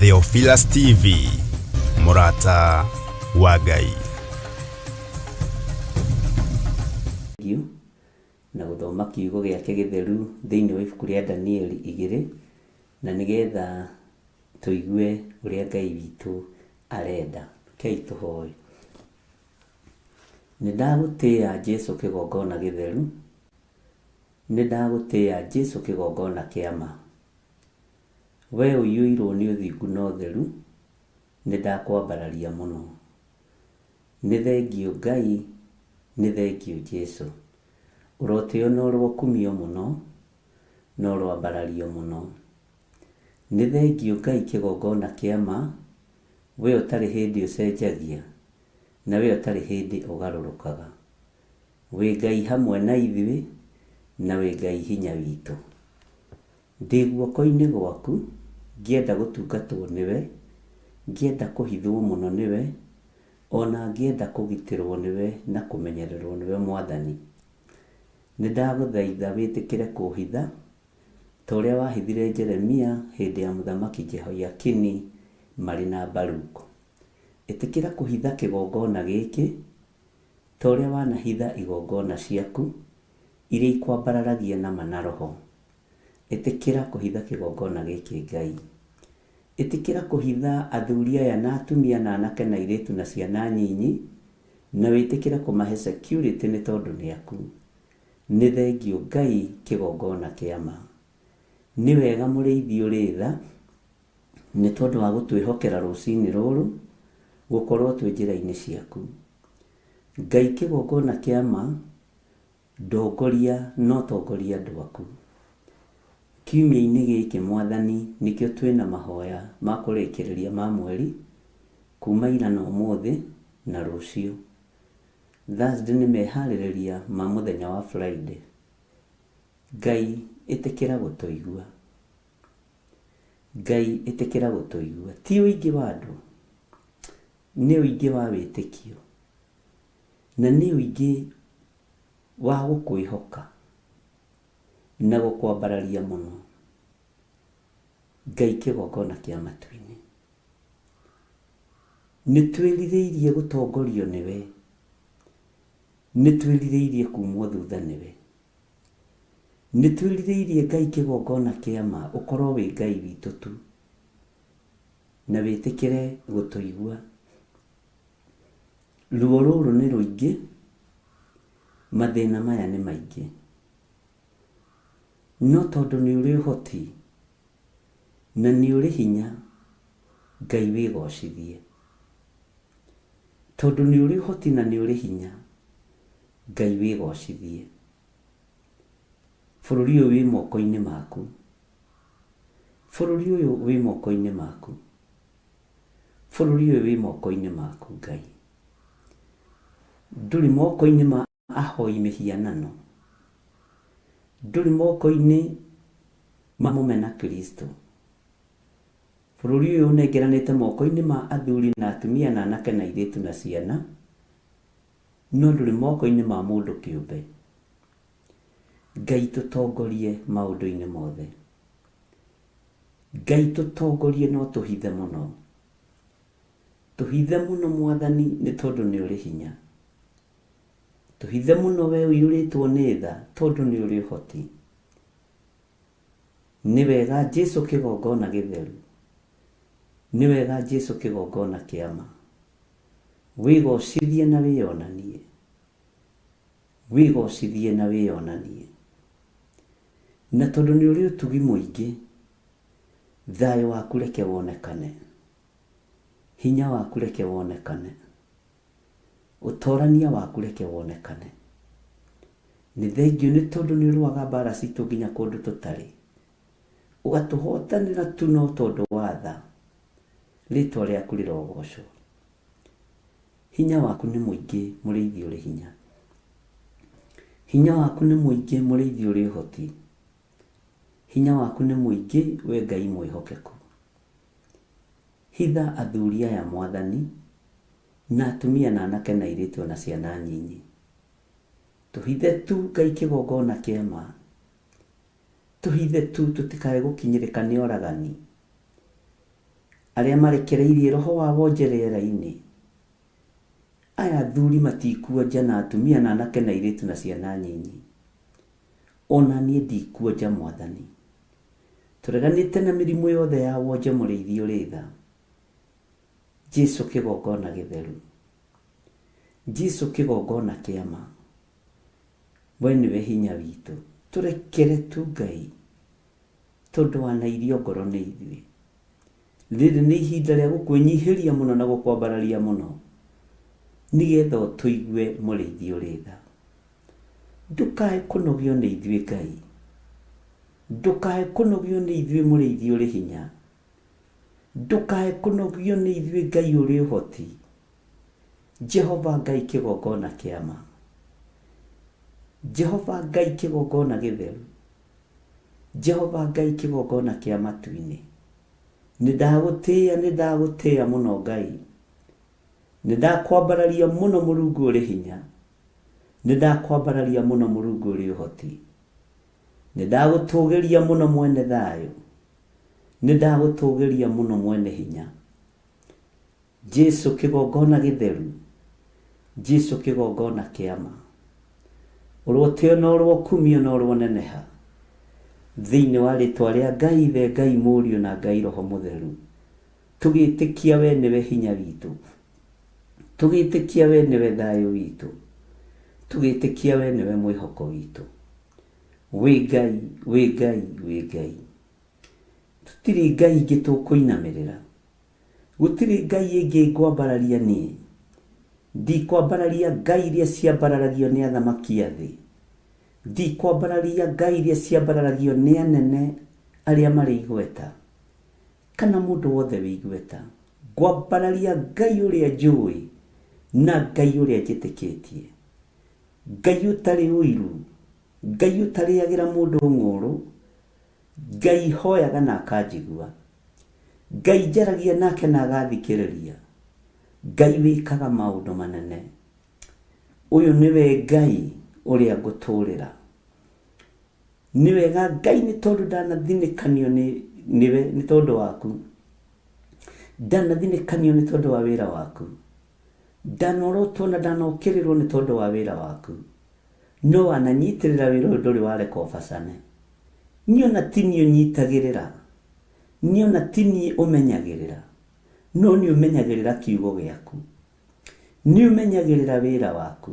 Theophilus TV, mũrata wa Ngai. Na gũthoma kiugo gĩake gĩtheru thĩinĩ wa ibuku rĩa Danieli igĩrĩ, na nĩgetha tũigue ũrĩa Ngai witũ arenda. Rekei tũhoe. Nĩ ndagũtĩĩa Jesu kĩgongona gĩtheru, nĩ ndagũtĩĩa Jesu kĩgongona kĩa ma. We ũiyũirwo nĩ ũthingu na ũtheru, nĩ ndakwambararia mũno. Nĩ thengiũ Ngai, nĩ thengiũ Jesu. Ũrotĩo na ũrokumio mũno, na ũroambarario mũno. Nĩ thengiũ Ngai kĩgongona kĩa ma, we ũtarĩ hĩndĩ ũcenjagia, na we ũtarĩ hĩndĩ ũgarũrũkaga. Wĩ Ngai hamwe na ithuĩ, na wĩ Ngai hinya witũ. Ndĩ guoko-inĩ gwaku, ngĩenda gũtungatwo nĩwe, ngĩenda kũhithwo mũno nĩwe, o na ngĩenda kũgitĩrwo nĩwe na kũmenyererwo nĩwe Mwathani. Nĩndagũthaitha wĩtĩkĩre kũũhitha, ta ũrĩa wahithire Jeremia hĩndĩ ya Mũthamaki Jehoiakini marĩ na Baruku. Ĩtĩkĩra kũhitha kĩgongona gĩkĩ, ta ũrĩa wanahitha igongona ciaku, iria ikwambararagia na ma na roho. Ĩtĩkĩra kũhitha kĩgongona gĩkĩ Ngai. Ĩtĩkĩra kũhitha athuri aya na atumia na anake na airĩtu na ciana nyinyi, na wĩtĩkĩre kũmahe security nĩ tondũ nĩ aku. Nĩ thengiũ Ngai kĩgongona kĩa ma. Nĩ wega mũrĩithi ũrĩ tha nĩ tondũ wa gũtwĩhokera rũcinĩ rũrũ gũkorwo twĩ njĩra-inĩ ciaku. Ngai kĩgongona kĩa ma Ndongoria na ũtongorie andũ aku. Kiumia-inĩ gĩkĩ Mwathani nĩkĩo twĩna mahoya ma kũrĩkĩrĩria ma mweri, kuma ira na ũmũthĩ na rũciũ. Thursday nĩ meharĩrĩria ma mũthenya wa Friday. Ngai ĩtĩkĩra gũtũigua. Ngai ĩtĩkĩra gũtũigua. Ti ũingĩ wa andũ, nĩ ũingĩ wa wĩtĩkio. Na nĩ ũingĩ wa gũkwĩhoka na gũkwambararia mũno, Ngai kĩgongona kĩa matu-inĩ. Nĩ twĩrirĩirie gũtongorio nĩwe, nĩ twĩrirĩirie kumwo thutha nĩwe. Nĩ twĩrirĩirie Ngai kĩgongona kĩa ma ũkorwo wĩ Ngai witũ tu, na wĩtĩkĩre gũtũigua. Ruo rũrũ nĩ rũingĩ, mathĩna maya nĩ maingĩ. No tondũ nĩ ũrĩ ũhoti na nĩ ũrĩ hinya, Ngai wĩgocithie. Tondũ nĩ ũrĩ ũhoti na nĩ ũrĩ hinya, Ngai wĩgocithie. Bũrũri ũyũ wĩ moko-inĩ maku. Bũrũri ũyũ wĩ moko-inĩ maku. Bũrũri ũyũ wĩ moko-inĩ maku Ngai. Ndũrĩ moko-inĩ ma ahoi mĩhianano. Ndũrĩ moko-inĩ ma mũmena Kristo. Bũrũri ũyũ ũnengeranĩte moko-inĩ ma athuri na atumia na anake na airĩtu na ciana, no ndũrĩ moko-inĩ ma mũndũ kĩũmbe. Ngai tũtongorie maũndũ-inĩ mothe. Ngai tũtongorie na ũtũhithe mũno. Tũhithe mũno Mwathani nĩ tondũ nĩ ũrĩ hinya. Tũhithe mũno we ũiyũrĩtwo nĩ tha tondũ nĩ ũrĩ ũhoti. Nĩ wega Jesu kĩgongona gĩtheru. Nĩ wega Jesu kĩgongona kĩa ma. Wĩgocithie na wĩyonanie. Wĩgocithie na wĩyonanie. Na tondũ nĩ ũrĩ ũtugi mũingĩ, thayũ waku reke wonekane. Hinya waku reke wonekane. Ũtorania waku reke wonekane. Nĩ thengiũ nĩ tondũ nĩ ũrũaga mbara citũ nginya kũndũ tũtarĩ. Ũgatũhotanĩra tu no tondũ wa tha. Rĩtwa rĩaku rĩrogocwo. Hinya waku nĩ mũingĩ mũrĩithi ũrĩ hinya. Hinya waku nĩ mũingĩ mũrĩithi ũrĩ ũhoti. Hinya waku nĩ mũingĩ we Ngai mwĩhokeku. Hitha athuri aya Mwathani, na atumia na anake na airĩtu ona ciana nyinyi. Tũhithe tu Ngai kĩgongona kĩa ma. Tũhithe tu tũtikae gũkinyĩrĩka nĩ oragani. Arĩa marekereirie roho wa wonje rĩera-inĩ. Aya athuri matikuonja na atumia na anake na airĩtu na ciana nyinyi. Ona niĩ ndikuonja Mwathani. Tũreganĩte na mĩrimũ yothe ya wonje mũrĩithi ũrĩ tha. Jesu kĩgongona gĩtheru. Jesu kĩgongona kĩa ma. We nĩwe hinya witũ. Tũrekere tu Ngai. Tondũ wanairio ngoro nĩ ithuĩ. Rĩrĩ nĩ ihinda rĩa gũkwĩnyihĩria mũno na gũkwambararia mũno. Nĩgetha ũtũigue mũrĩithi ũrĩ tha. Ndũkae kũnogio nĩ ithuĩ Ngai. Ndũkae kũnogio nĩ ithuĩ mũrĩithi ũrĩ hinya. Ndũkae kũnogio nĩ ithuĩ Ngai ũrĩ ũhoti. Jehova Ngai kĩgongona kĩa ma. Jehova Ngai kĩgongona gĩtheru. Jehova Ngai kĩgongona kĩa matu-inĩ. Nĩ ndagũtĩĩa, nĩ ndagũtĩĩa mũno Ngai. Nĩ ndakwambararia mũno Mũrungu ũrĩ hinya. Nĩ ndakwambararia mũno Mũrungu ũrĩ ũhoti. Nĩ ndagũtũgĩria mũno mwene thayũ. Nĩ ndagũtũgĩria mũno mwene hinya. Jesu kĩgongona gĩtheru. Jesu kĩgongona kĩa ma. Ũrotĩo na ũrokumio na ũroneneha. Thĩinĩ wa rĩtwa rĩa Ngai Ithe, Ngai Mũriũ na Ngai Roho Mũtheru. Tũgĩtĩkia we nĩwe hinya witũ. Tũgĩtĩkia we nĩwe thayũ witũ. Tũgĩtĩkia we nĩwe mwĩhoko witũ. Wĩ Ngai, wĩ Ngai, wĩ Ngai. Tũtirĩ Ngai ingĩ tũkũinamĩrĩra. Gũtirĩ Ngai ĩngĩ ngwambararia niĩ. Ndikwambararia ngai iria ciambararagio nĩ athamaki a thĩ. Ndikwambararia ngai iria ciambararagio nĩ anene arĩa marĩ igweta, kana mũndũ wothe wĩ igweta. Ngwambararia Ngai ũrĩa njũĩ na Ngai ũrĩa njĩtĩkĩtie. Ngai ũtarĩ ũiru, Ngai ũtarĩagĩra mũndũ ng'ũũrũ, Ngai hoyaga na akanjigua. Ngai njaragia nake na agathikĩrĩria. Ngai wĩkaga maũndũ manene. Ũyũ nĩwe Ngai ũrĩa ngũtũrĩra. Nĩ wega Ngai nĩ tondũ ndanathinĩkanio nĩ nĩwe nĩ tondũ waku. Ndanathinĩkanio nĩ tondũ wa wĩra waku. Ndanorotwo na ndanokĩrĩrwo nĩ tondũ wa wĩra waku. No wananyitĩrĩra wĩra ũyũ ndũrĩ wareka ũbacane. Niĩ ona ti niĩ ũnyitagĩrĩra. Niĩ ona ti niĩ ũmenyagĩrĩra. No nĩ ũmenyagĩrĩra kiugo gĩaku. Nĩ ũmenyagĩrĩra wĩra waku.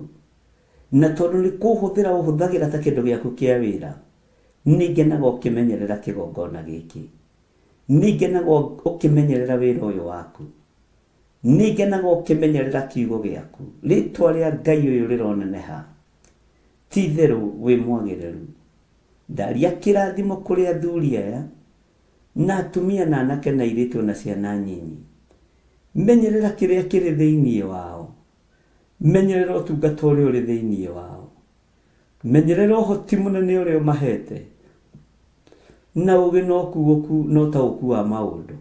Na tondũ nĩ kũũhũthĩra ũhũthagĩra ta kĩndũ gĩaku kĩa wĩra, Nĩ ngenaga ũkĩmenyerera kĩgongona gĩkĩ. Nĩ ngenaga ũkĩmenyerera wĩra ũyũ waku. Nĩ ngenaga ũkĩmenyerera kiugo gĩaku. Rĩtwa rĩa Ngai ũyũ rĩroneneha. Ti itherũ wĩ mwagĩrĩru. Ndaria kĩrathimo kũrĩ athuri aya, na atumia na anake na airĩtu ona ciana nyinyi. Menyerera kĩrĩa kĩrĩ thĩinĩ wao. Menyerera ũtungata ũrĩa ũrĩ thĩinĩ wao. Menyerera ũhoti mũnene ũrĩa ũmahete, na ũũgĩ na ũkuũku na ũtaũku wa maũndũ.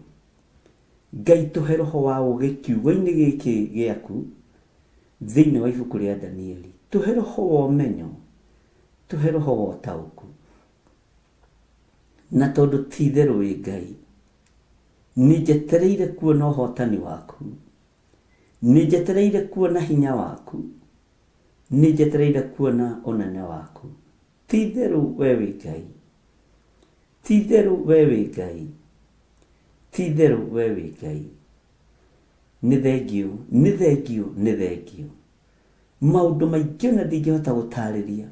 Ngai tũhe roho wa ũũgĩ kiugo-inĩ gĩkĩ gĩaku thĩinĩ wa ibuku rĩa Danieli. Tũhe roho wa ũmenyo, tũhe roho wa ũtaũku. Na tondũ ti itherũ wĩ Ngai, nĩ njetereire kuona ũhotani waku, nĩ njetereire kuona hinya waku, Nĩ njetereire kuona ũnene waku. Ti itherũ we wĩ Ngai. Ti itherũ we wĩ Ngai. Ti itherũ we wĩ Ngai. Nĩ thengiũ, nĩ thengiũ, nĩ thengiũ. Maũndũ maingĩ ona ndingĩhota gũtarĩria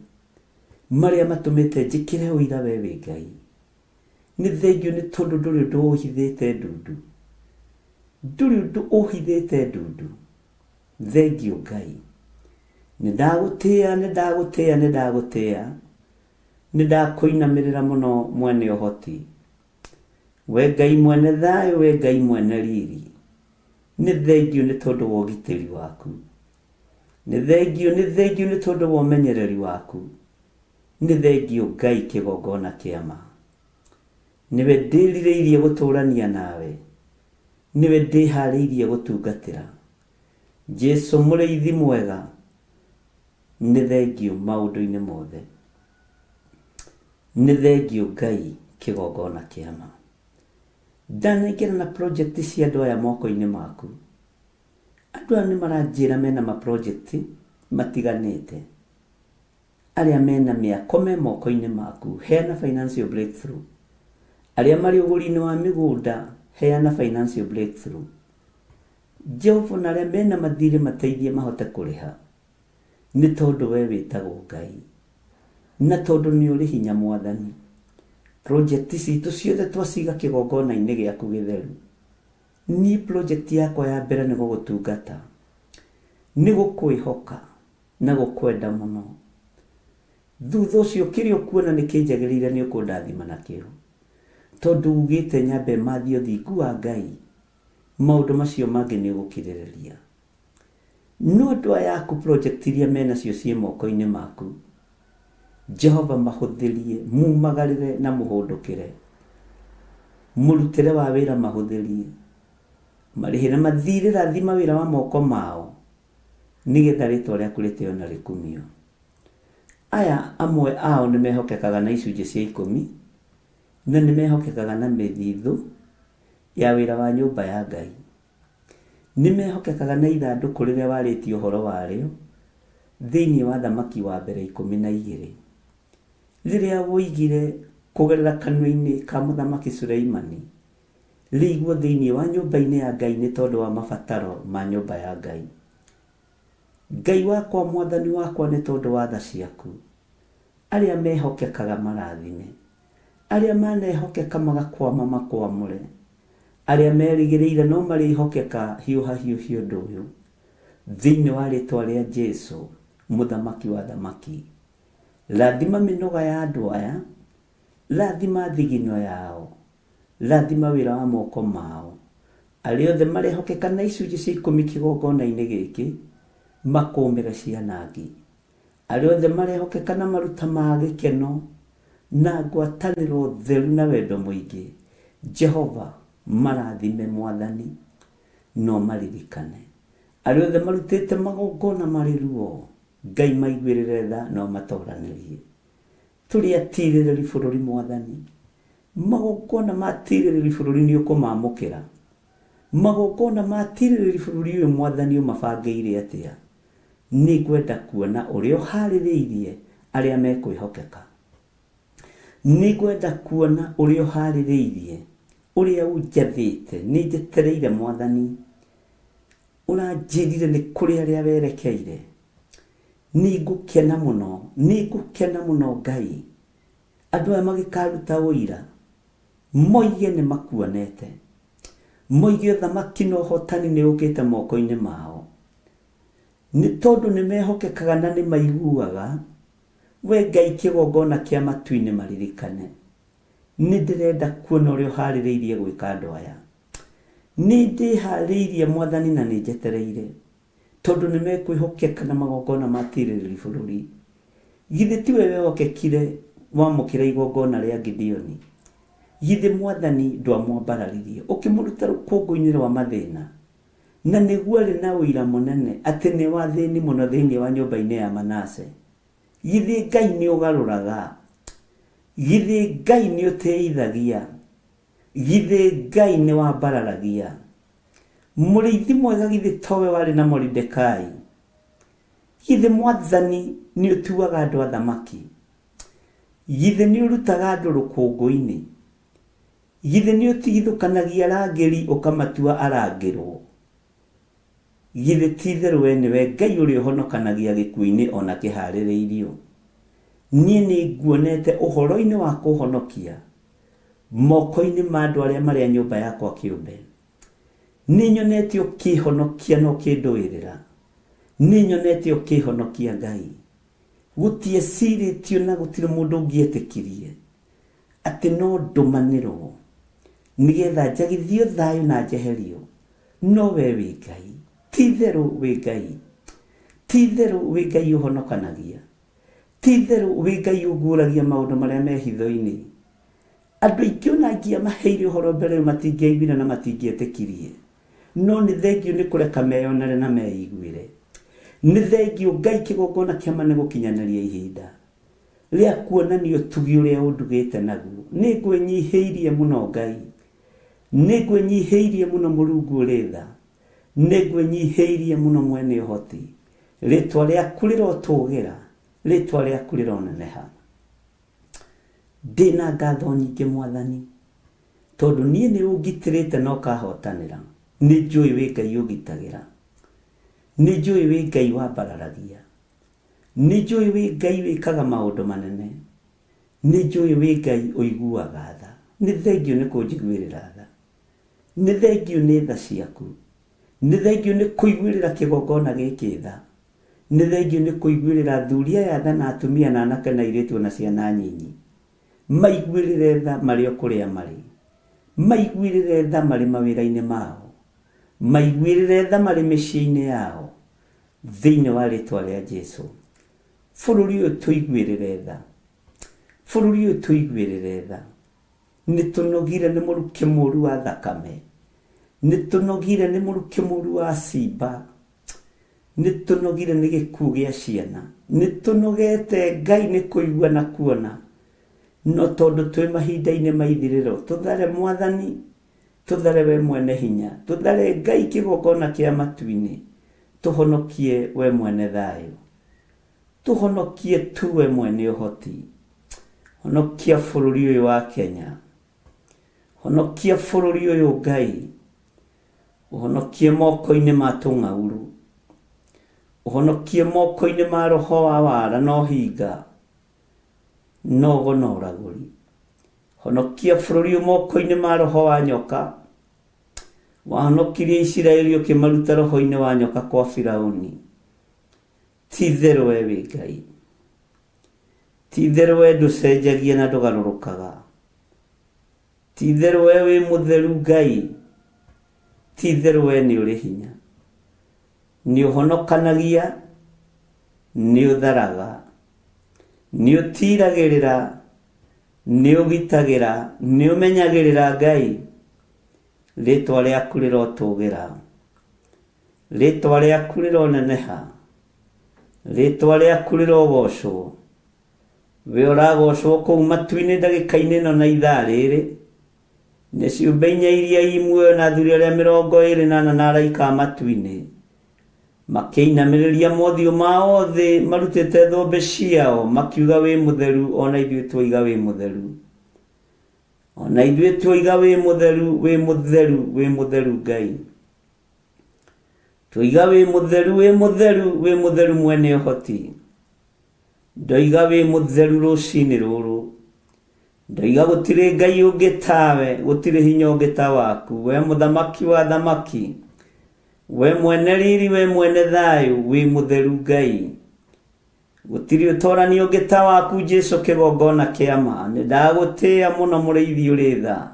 marĩa matũmĩte njĩkĩre ũira we wĩ Ngai. Nĩ thengiũ nĩ tondũ ndũrĩ ũndũ ũhithĩte ndundu. Ndũrĩ ũndũ ũhithĩte ndundu. Thengiũ Ngai. Nĩ ndagũtĩĩa, nĩ ndagũtĩĩa, nĩ ndagũtĩĩa, nĩ ndakũinamĩrĩra mũno mwene ũhoti. We Ngai mwene thayũ, we Ngai mwene riri, nĩ thengiũ nĩ tondũ wa ũgitĩri waku. Nĩ thengiũ, nĩ thengiũ nĩ tondũ wa ũmenyereri waku. Nĩ thengiũ Ngai kĩgongona kĩa ma. Nĩwe ndĩrirĩirie gũtũũrania nawe, nĩwe ndĩharĩirie gũtungatĩra. Jesu mũrĩithi mwega, nĩ thengiũ maũndũ-inĩ mothe. Nĩ thengiũ Ngai kĩgongona kĩa ma. Ndanengerana project cia andũ aya moko-inĩ maku. Andũ aya nĩ maranjĩra mena ma project matiganĩte. Arĩa mena mĩako me moko-inĩ maku, heana financial breakthrough. Arĩa marĩ ũgũri-inĩ wa mĩgũnda, heana financial breakthrough. Jehova na arĩa mena mathirĩ mateithie mahote kũrĩha. Nĩ tondũ we wĩtagwo Ngai. Na tondũ nĩ ũrĩ hinya Mwathani. Project citũ ciothe twaciga kĩgongona-inĩ gĩaku gĩtheru. Niĩ project yakwa ya mbere nĩ gũgũtungata. Nĩ gũkwĩhoka na gũkwenda mũno. Thutha ũcio kĩrĩa ũkuona nĩ kĩnjagĩrĩire nĩ ũkũndathima nakĩo. Tondũ ugĩte nyambe mathie ũthingu wa Ngai, maũndũ macio mangĩ nĩ ũgũkirĩrĩria. No andũ aya aku project iria menacio ciĩ moko-inĩ maku, Jehova mahũthĩrie, mumagarĩre na mũhũndũkĩre. Mũrutĩre wa wĩra mahũthĩrie. Marĩhĩre mathirĩ, rathima wĩra wa moko mao, nĩgetha rĩtwa rĩaku rĩtĩo na rĩkumio. Aya amwe ao nĩ mehokekaga na icunjĩ cia ikũmi, na nĩ mehokekaga na mĩthithũ ya wĩra wa nyũmba ya Ngai. Nĩ mehokekaga na ithandũkũ rĩrĩa warĩtie ũhoro warĩo thĩinĩ wa Thamaki wa Mbere 12, rĩrĩa woigire kũgerera kanua-inĩ ka Mũthamaki Suleimani, rĩigwo thĩinĩ wa nyũmba-inĩ ya Ngai nĩ tondũ wa mabataro ma nyũmba ya Ngai. Ngai wakwa, Mwathani wakwa, nĩ tondũ wa tha ciaku, arĩa mehokekaga marathime, arĩa manehokeka magakwama makwamũre, arĩa merĩgĩrĩire no marĩhokeka hiũha hiũhia ũndũ ũyũ, thĩinĩ wa rĩtwa rĩa Jesu, Mũthamaki wa athamaki. Rathima mĩnoga ya andũ aya, rathima thigino yao, rathima wĩra wa moko mao. Arĩa othe marehokeka na icunjĩ cia ikũmi kĩgongona-inĩ gĩkĩ, makũmĩre cianangi. Arĩa othe marehokeka na maruta ma gĩkeno, na ngwatanĩro theru na wendo mũingĩ, Jehova, marathime, Mwathani, na ũmaririkane. Arĩa othe marutĩte magongona marĩ ruo, Ngai maiguĩrĩre tha na ũmatoranĩrie. Tũrĩ atirĩrĩri bũrũri, Mwathani. Magongona ma atirĩrĩri bũrũri nĩ ũkũmamũkĩra. Magongona ma atirĩrĩri bũrũri ũyũ, Mwathani, ũmabangĩire atĩa? Nĩngwenda kuona ũrĩa ũhaarĩrĩirie arĩa mekwĩhokeka. Nĩngwenda kuona ũrĩa ũhaarĩrĩirie, ũrĩa ũnjathĩte. Nĩnjetereire Mwathani, ũranjĩrire nĩ kũrĩ arĩa werekeire. Nĩngũkena mũno, nĩngũkena mũno Ngai. Andũ aya magĩkaruta ũira moige nĩ makuonete, moige ũthamaki na ũhotani nĩ ũkĩte moko-inĩ mao, nĩ tondũ nĩ mehokekaga na nĩ maiguaga. We Ngai kĩgongona kĩa matu-inĩ maririkane. Nĩ ndĩrenda kuona ũrĩa ũharĩrĩirie gwĩka andũ aya. Nĩ ndĩharĩirie Mwathani na nĩ njetereire, tondũ nĩ mekwĩhokeka na magongona ma tirĩrĩri bũrũri. Githĩ tiwe wehokekire wamũkĩra igongona rĩa Gideoni? Githĩ Mwathani ndwamwambararirie ũkĩmũruta rũkũngũ-inĩ rwa mathĩna? Na nĩguo arĩ na ũira mũnene atĩ nĩ wa thĩni mũno thĩinĩ wa nyũmba-inĩ ya Manase. Githĩ Ngai nĩ ũgarũraga? Githĩ Ngai nĩ ũtĩithagia? Githĩ Ngai nĩ wambararagia? Mũrĩithi mwega githĩ towe warĩ na Moridekai? Githĩ Mwathani nĩ ũtuaga andũ athamaki? Githĩ nĩ ũrutaga andũ rũkũngũ-inĩ? Githĩ nĩ ũtigithũkanagia arangĩri ũkamatua arangĩrwo? Githĩ ti-itherũ wee nĩwe Ngai ũrĩa ũhonokanagia gĩkuũ-inĩ o na kĩhaarĩrĩirio? Niĩ nĩnguonete ũhoro-inĩ wa kũũhonokia moko-inĩ ma andũ arĩa marĩ a nyũmba yakwa kĩũmbe. Nĩnyonete ũkĩĩhonokia na ũkĩndũĩrĩra. Nĩnyonete ũkĩĩhonokia, Ngai. Gũtiecirĩtio na gũtirĩ mũndũ ũngĩetĩkirie atĩ no ndũmanĩrwo nĩgetha njagithio thayũ na njeherio, no wee wĩ Ngai. Ti-itherũ wĩ Ngai. Ti-itherũ wĩ Ngai ũhonokanagia. Ti-itherũ wĩ Ngai ũguũragia maũndũ marĩa me hitho-inĩ. Andũ aingĩ o na angĩamaheire ũhoro mbere ĩyo matingĩaiguire na matingĩetĩkirie. No nĩ thengiũ nĩ kũreka meyonere na meiguĩre. Nĩ thengiũ Ngai kĩgongona kĩa ma nĩ gũkinyanĩria ihinda rĩa kuonania ũtugi ũrĩa ũndugĩte naguo. Nĩ ngwĩnyihĩirie mũno Ngai. Nĩ ngwĩnyihĩirie mũno Mũrungu ũrĩ tha. Nĩ ngwĩnyihĩirie mũno mwene ũhoti. Rĩtwa rĩaku rĩrotũgĩra, rĩtwa rĩaku rĩroneneha. Ndĩna ngatho nyingĩ Mwathani, tondũ niĩ nĩ ũngitĩrĩte na ũkahotanĩra. Nĩ njũĩ wĩ Ngai ũgitagĩra. Nĩ njũĩ wĩ Ngai wambararagia. Nĩ njũĩ wĩ Ngai wĩkaga maũndũ manene. Nĩ njũĩ wĩ Ngai ũiguaga tha. Nĩ thengiũ nĩ kũnjiguĩrĩra tha. Nĩ thengiũ nĩ tha ciaku. Nĩ thengiũ nĩ kũiguĩrĩra kĩgongona gĩkĩ tha. Nĩ thengiũ nĩ kũiguĩrĩra athuri aya tha na atumia na anake na airĩtu o na ciana nyinyi. Maiguĩrĩre tha marĩ o kũrĩa marĩ. Maiguĩrĩre tha marĩ mawĩra-inĩ mao. Maiguĩrĩre tha marĩ mĩciĩ-inĩ yao. Thĩinĩ wa rĩtwa rĩa Jesu. Bũrũri ũyũ tũiguĩrĩre tha. Bũrũri ũyũ tũiguĩrĩre tha. Nĩ tũnogire nĩ mũrukĩ mũru wa thakame. Nĩ tũnogire nĩ mũrukĩ mũru wa simba. Nĩ tũnogire nĩ gĩkuũ gĩa ciana. Nĩ tũnogete Ngai nĩ kũigua na kuona. No tondũ twĩ mahinda-inĩ ma ithirĩro, tũthare Mwathani, tũthare we mwene hinya, tũthare Ngai kĩgongona kĩa matu-inĩ, tũhonokie we mwene thayũ. Tũhonokie tu we mwene ũhoti. Honokia bũrũri ũyũ wa Kenya. Honokia bũrũri ũyũ Ngai. Ũhonokie moko-inĩ ma tũng'aurũ. Ũhonokie moko-inĩ ma roho wa wara na ũhinga, na ũgo na ũragũri. Honokia bũrũri ũyũ moko-inĩ ma roho wa nyoka. Wahonokirie Isiraeli ũkĩmaruta roho-inĩ wa nyoka kwa Firauni. Ti-itherũ wee wĩ Ngai. Ti-itherũ wee ndũcenjagia na ndũgarũrũkaga. Ti-itherũ wee wĩ mũtheru Ngai. Ti-itherũ wee nĩ ũrĩ hinya. Nĩ ũhonokanagia, nĩ ũtharaga, nĩ ũtiiragĩrĩra, nĩ ũgitagĩra, nĩ ũmenyagĩrĩra Ngai. Rĩĩtwa rĩaku rĩrotũgĩra. Rĩĩtwa rĩaku rĩroneneha. Rĩĩtwa rĩaku rĩrogocwo. We ũragocwo kũu matu-inĩ ndagĩka-inĩ ĩno na ithaa rĩrĩ. Nĩ ciũmbe inya iria i muoyo na athuri arĩa 24 na araika a matu-inĩ. Makĩinamĩrĩria mothiũ mao thĩ marutĩte thũmbĩ ciao, makiuga wĩ mũtheru, o na ithuĩ tuoiga wĩ mũtheru. O na ithuĩ tuoiga wĩ mũtheru, wĩ mũtheru, wĩ mũtheru Ngai. Tuoiga wĩ mũtheru, wĩ mũtheru, wĩ mũtheru mwene ũhoti. Ndoiga wĩ mũtheru rũcinĩ rũrũ. Ndoiga gũtirĩ Ngai ũngĩ tawe, gũtirĩ hinya ũngĩ ta waku. We mũthamaki wa thamaki, we mwene riri, we mwene thayũ, wĩ mũtheru Ngai. Gũtirĩ ũtorani ũngĩ ta waku Jesu kĩgongona kĩa ma. Nĩ ndagũtĩĩa mũno mũrĩithi ũrĩ tha.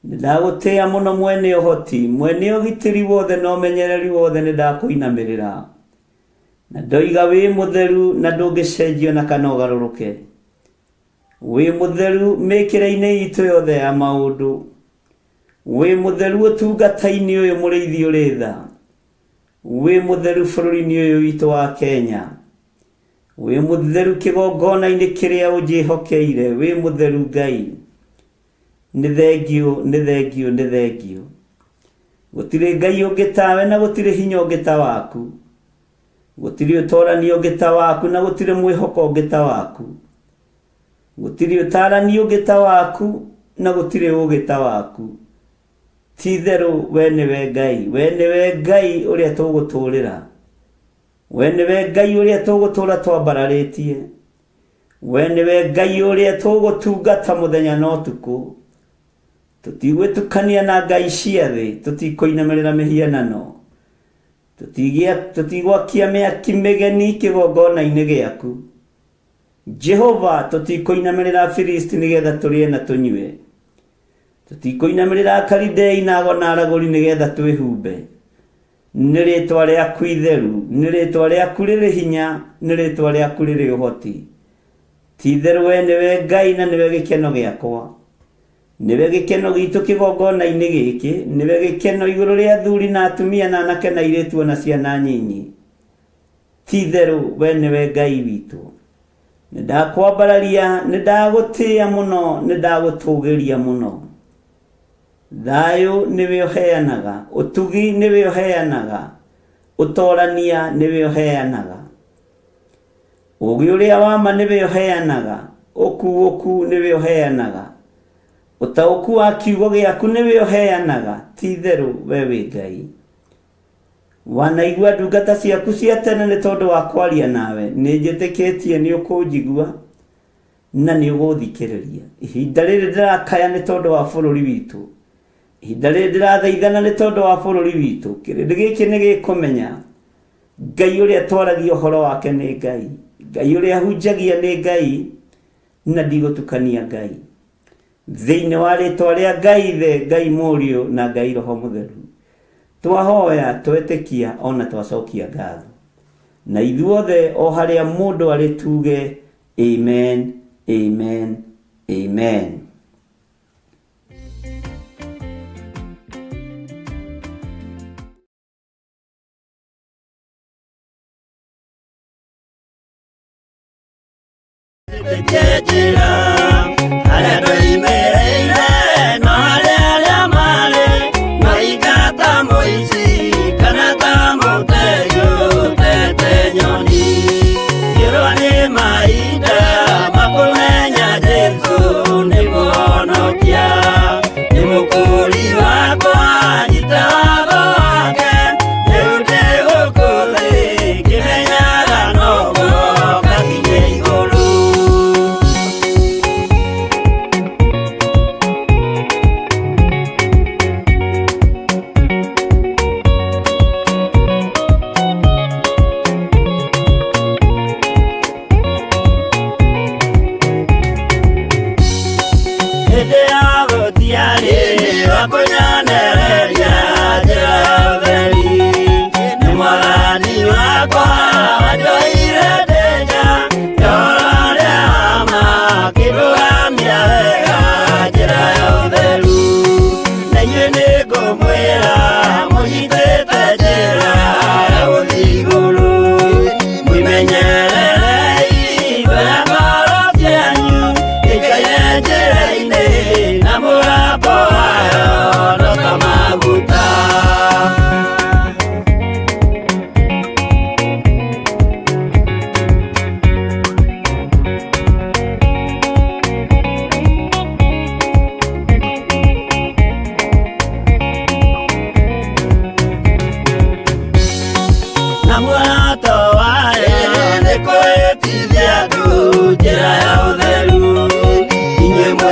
Nĩ ndagũtĩĩa mũno mwene ũhoti, mwene ũgitĩri wothe na ũmenyereri wothe nĩ ndakũinamĩrĩra. Na ndoiga wĩ mũtheru na ndũngĩcenjio na kana ũgarũrũke. Wĩ mũtheru mĩkĩre-inĩ itũ yothe ya maũndũ. Wĩ mũtheru ũtungata-inĩ ũyũ mũrĩithi ũrĩ tha. Wĩ mũtheru bũrũri-inĩ ũyũ witũ wa Kenya. Wĩ mũtheru kĩgongona-inĩ kĩrĩa ũnjĩhokeire. Wĩ mũtheru Ngai. Nĩ thengiũ, nĩ thengiũ, nĩ thengiũ. Gũtirĩ Ngai ũngĩ tawe na gũtirĩ hinya ũngĩ ta waku. Gũtirĩ ũtorani ũngĩ ta waku na gũtirĩ mwĩhoko ũngĩ ta waku. Gũtirĩ ũtarani ũngĩ ta waku na gũtirĩ ũũgĩ ta waku. Ti-itherũ we nĩwe Ngai, we nĩwe Ngai ũrĩa tũgũtũũrĩra. We nĩwe Ngai ũrĩa tũgũtũũra twambararĩtie. We nĩwe Ngai ũrĩa tũgũtungata mũthenya na ũtukũ. Tũtigwĩtukania na ngai cia thĩ, tũtikũinamĩrĩra mĩhianano. Tũtigwakia mĩaki mĩgeni kĩgongona-inĩ gĩaku. Jehova, tũtikũinamĩrĩra Afilisti nĩgetha tũrĩe na tũnyue. Tũtikũinamĩrĩra Akalidei na ago na aragũri nĩgetha twĩhumbe. Nĩ rĩĩtwa rĩaku itheru, nĩ rĩĩtwa rĩaku rĩrĩ hinya, nĩ rĩĩtwa rĩaku rĩrĩ ũhoti. Ti-itherũ wee nĩwe Ngai na nĩwe gĩkeno gĩakwa. Nĩwe gĩkeno gitũ kĩgongona-inĩ gĩkĩ, nĩwe gĩkeno igũrũ rĩa athuri na atumia na anake na airĩtu o na ciana nyinyi. Ti-itherũ we nĩwe Ngai witũ. Nĩ ndakwambararia, nĩ ndagũtĩĩa mũno, nĩ ndagũtũũgĩria mũno. Thayũ nĩwe ũheanaga, ũtugi nĩwe ũheanaga, ũtorania nĩwe ũheanaga. Ũũgĩ ũrĩa wa ma nĩwe ũheanaga, ũkuũku nĩwe ũheanaga. Ũtaũku wa kiugo gĩaku nĩwe ũheanaga, ti-itherũ we wĩ Ngai. Wanaigua ndungata ciaku cia tene nĩ tondũ wa kwaria nawe, nĩ njĩtĩkĩtie nĩ ũkũnjigua na nĩ ũgũthikĩrĩria. Ihinda rĩrĩ ndĩrakaya nĩ tondũ wa bũrũri witũ. Ihinda rĩrĩ ndĩrathaithana nĩ tondũ wa bũrũri witũ. Kĩrĩndĩ gĩkĩ nĩ gĩkũmenya Ngai ũrĩa twaragia ũhoro wake nĩ Ngai. Ngai ũrĩa hunjagia nĩ Ngai na ndigũtukania Ngai. Thĩinĩ wa rĩtwa rĩa Ngai Ithe, Ngai Mũriũ na Ngai Roho Mũtheru. Twahoya, twetĩkia ona twacokia ngatho. Na ithuothe o harĩa mũndũ arĩ tuge Amen, Amen, Amen. Njĩra harĩa ndoimĩrĩire na harĩa arĩa marĩ maingata mũici kana ta mũteju ũtete nyoni ngĩrwo nĩ mahinda makũmenya Jesũ nĩ mũhonokia nĩ mũkũri wakwa nyita watho wake rĩu ndĩ gũkũ thĩ ngĩmenyaga noguo ngakinye igũrũ. Hĩndĩ ya gũtiarĩ wa kũnyonereria njĩra ya ũtheri nĩ mwathani wakwa wanjoire ndĩ nja ya ũrĩa wa ma akĩndũgamia wega njĩra ya ũtheru na inyuĩ nĩngũmwĩra mũnyitĩte njĩra ya gũthiĩ igũrũ mwĩmenyererei ngoro ngoro cianyu ikaire njĩra-inĩ na mũgambo wayo no ta maguta. Na muoroto wayo nĩ kwĩtithia andũ njĩra ya ũtheru. Inyuĩ mwĩ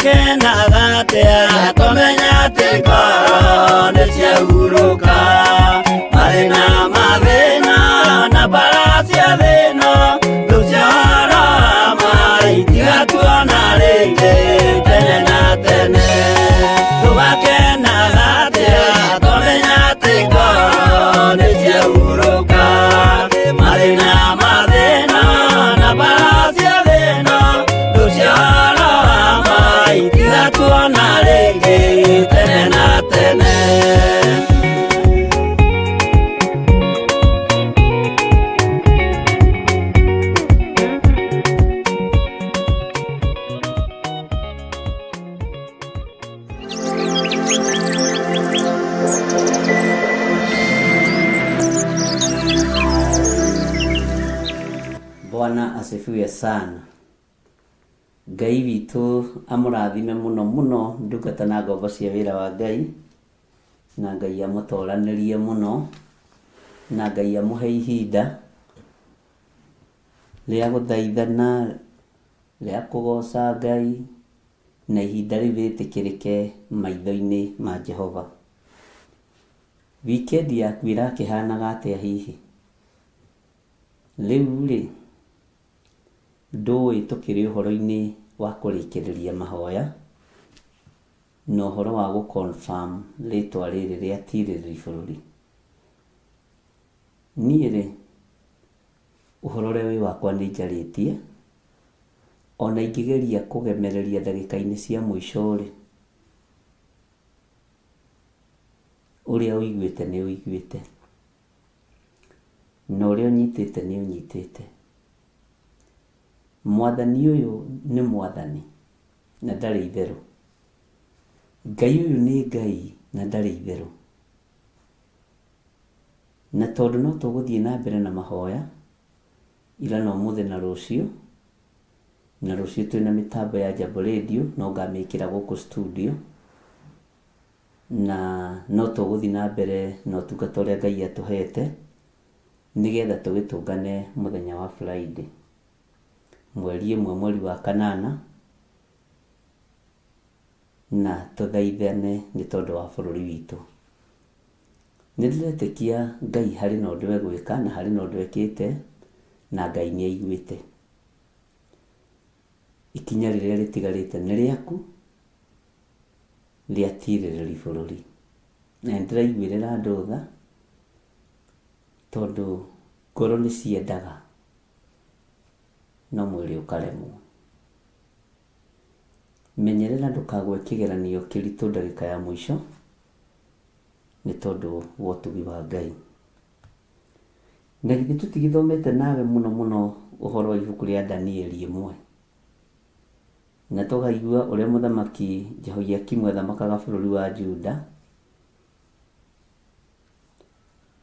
Tũgakenaga atĩa tũmenya atĩ ngoro nĩ ciahurũka. Mathĩna mathĩna na mbara cia thĩna thũ cia ũhoro wa ma itigatuona rĩngĩ tene na tene. Tũgakenaga atĩa tũmenya atĩ ngoro nĩ ciahurũka. Mathĩna mathĩna na mbara cia thĩna thũ cia ũhoro wa ma itigatuona rĩngĩ tene na tene. Bwana asifiwe sana. Ngai witũ amũrathime mũno mũno ndungata na ngombo cia wĩra wa Ngai, na Ngai amũtoranĩrie mũno, na Ngai amũhe ihinda rĩa gũthaithana, rĩa kũgoca Ngai, na ihinda rĩu rĩtĩkĩrĩke maitho-inĩ ma Jehova. Wikendi yaku ĩrakĩhanaga atĩa hihi? Rĩu rĩ, ndũĩ tũkĩrĩ ũhoro-inĩ wa kũrĩkĩrĩria mahoya na ũhoro wa gũ confirm rĩtwa rĩrĩ rĩa tirĩrĩri bũrũri. Niĩ rĩ, ũhoro ũrĩa wĩ wakwa nĩ njarĩtie, ona ingĩgeria kũgemereria ndagĩka-inĩ cia mũico rĩ, ũrĩa ũiguĩte nĩ ũiguĩte, na ũrĩa ũnyitĩte nĩ ũnyitĩte. Mwathani ũyũ nĩ mwathani na ndarĩ itherũ. Ngai ũyũ nĩ Ngai na ndarĩ itherũ. Na tondũ no tũgũthiĩ na mbere na mahoya, ira na ũmũthĩ na rũciũ, na rũciũ twĩna mĩtambo ya Jambo Radio, no ngamĩkĩra gũkũ studio, na no tũgũthiĩ na mbere na ũtungata ũrĩa Ngai atũhete, nĩgetha tũgĩtũngane mũthenya wa Friday, mweri ĩmwe mweri wa kanana, na tũthaithane nĩ tondũ wa bũrũri witũ. Nĩ ndĩretĩkia Ngai harĩ na ũndũ egwĩka na harĩ na ũndũ ekĩte, na Ngai nĩ aiguĩte. Ikinya rĩrĩa rĩtigarĩte nĩ rĩaku, rĩa tirĩrĩri bũrũri. Na nĩ ndĩraiguĩrĩra andũ tha, tondũ ngoro nĩ ciendaga, no mwĩrĩ ũkaremwo. Menyerera ndũkagwe kĩgeranio kĩritũ ndagĩka ya mũico, nĩ tondũ wa ũtugi wa Ngai. Na githĩ tũtigĩthomete nawe mũno mũno ũhoro wa ibuku rĩa Danieli ĩmwe, na tũkaigua ũrĩa mũthamaki Jehoiakimu athamakaga bũrũri wa Juda,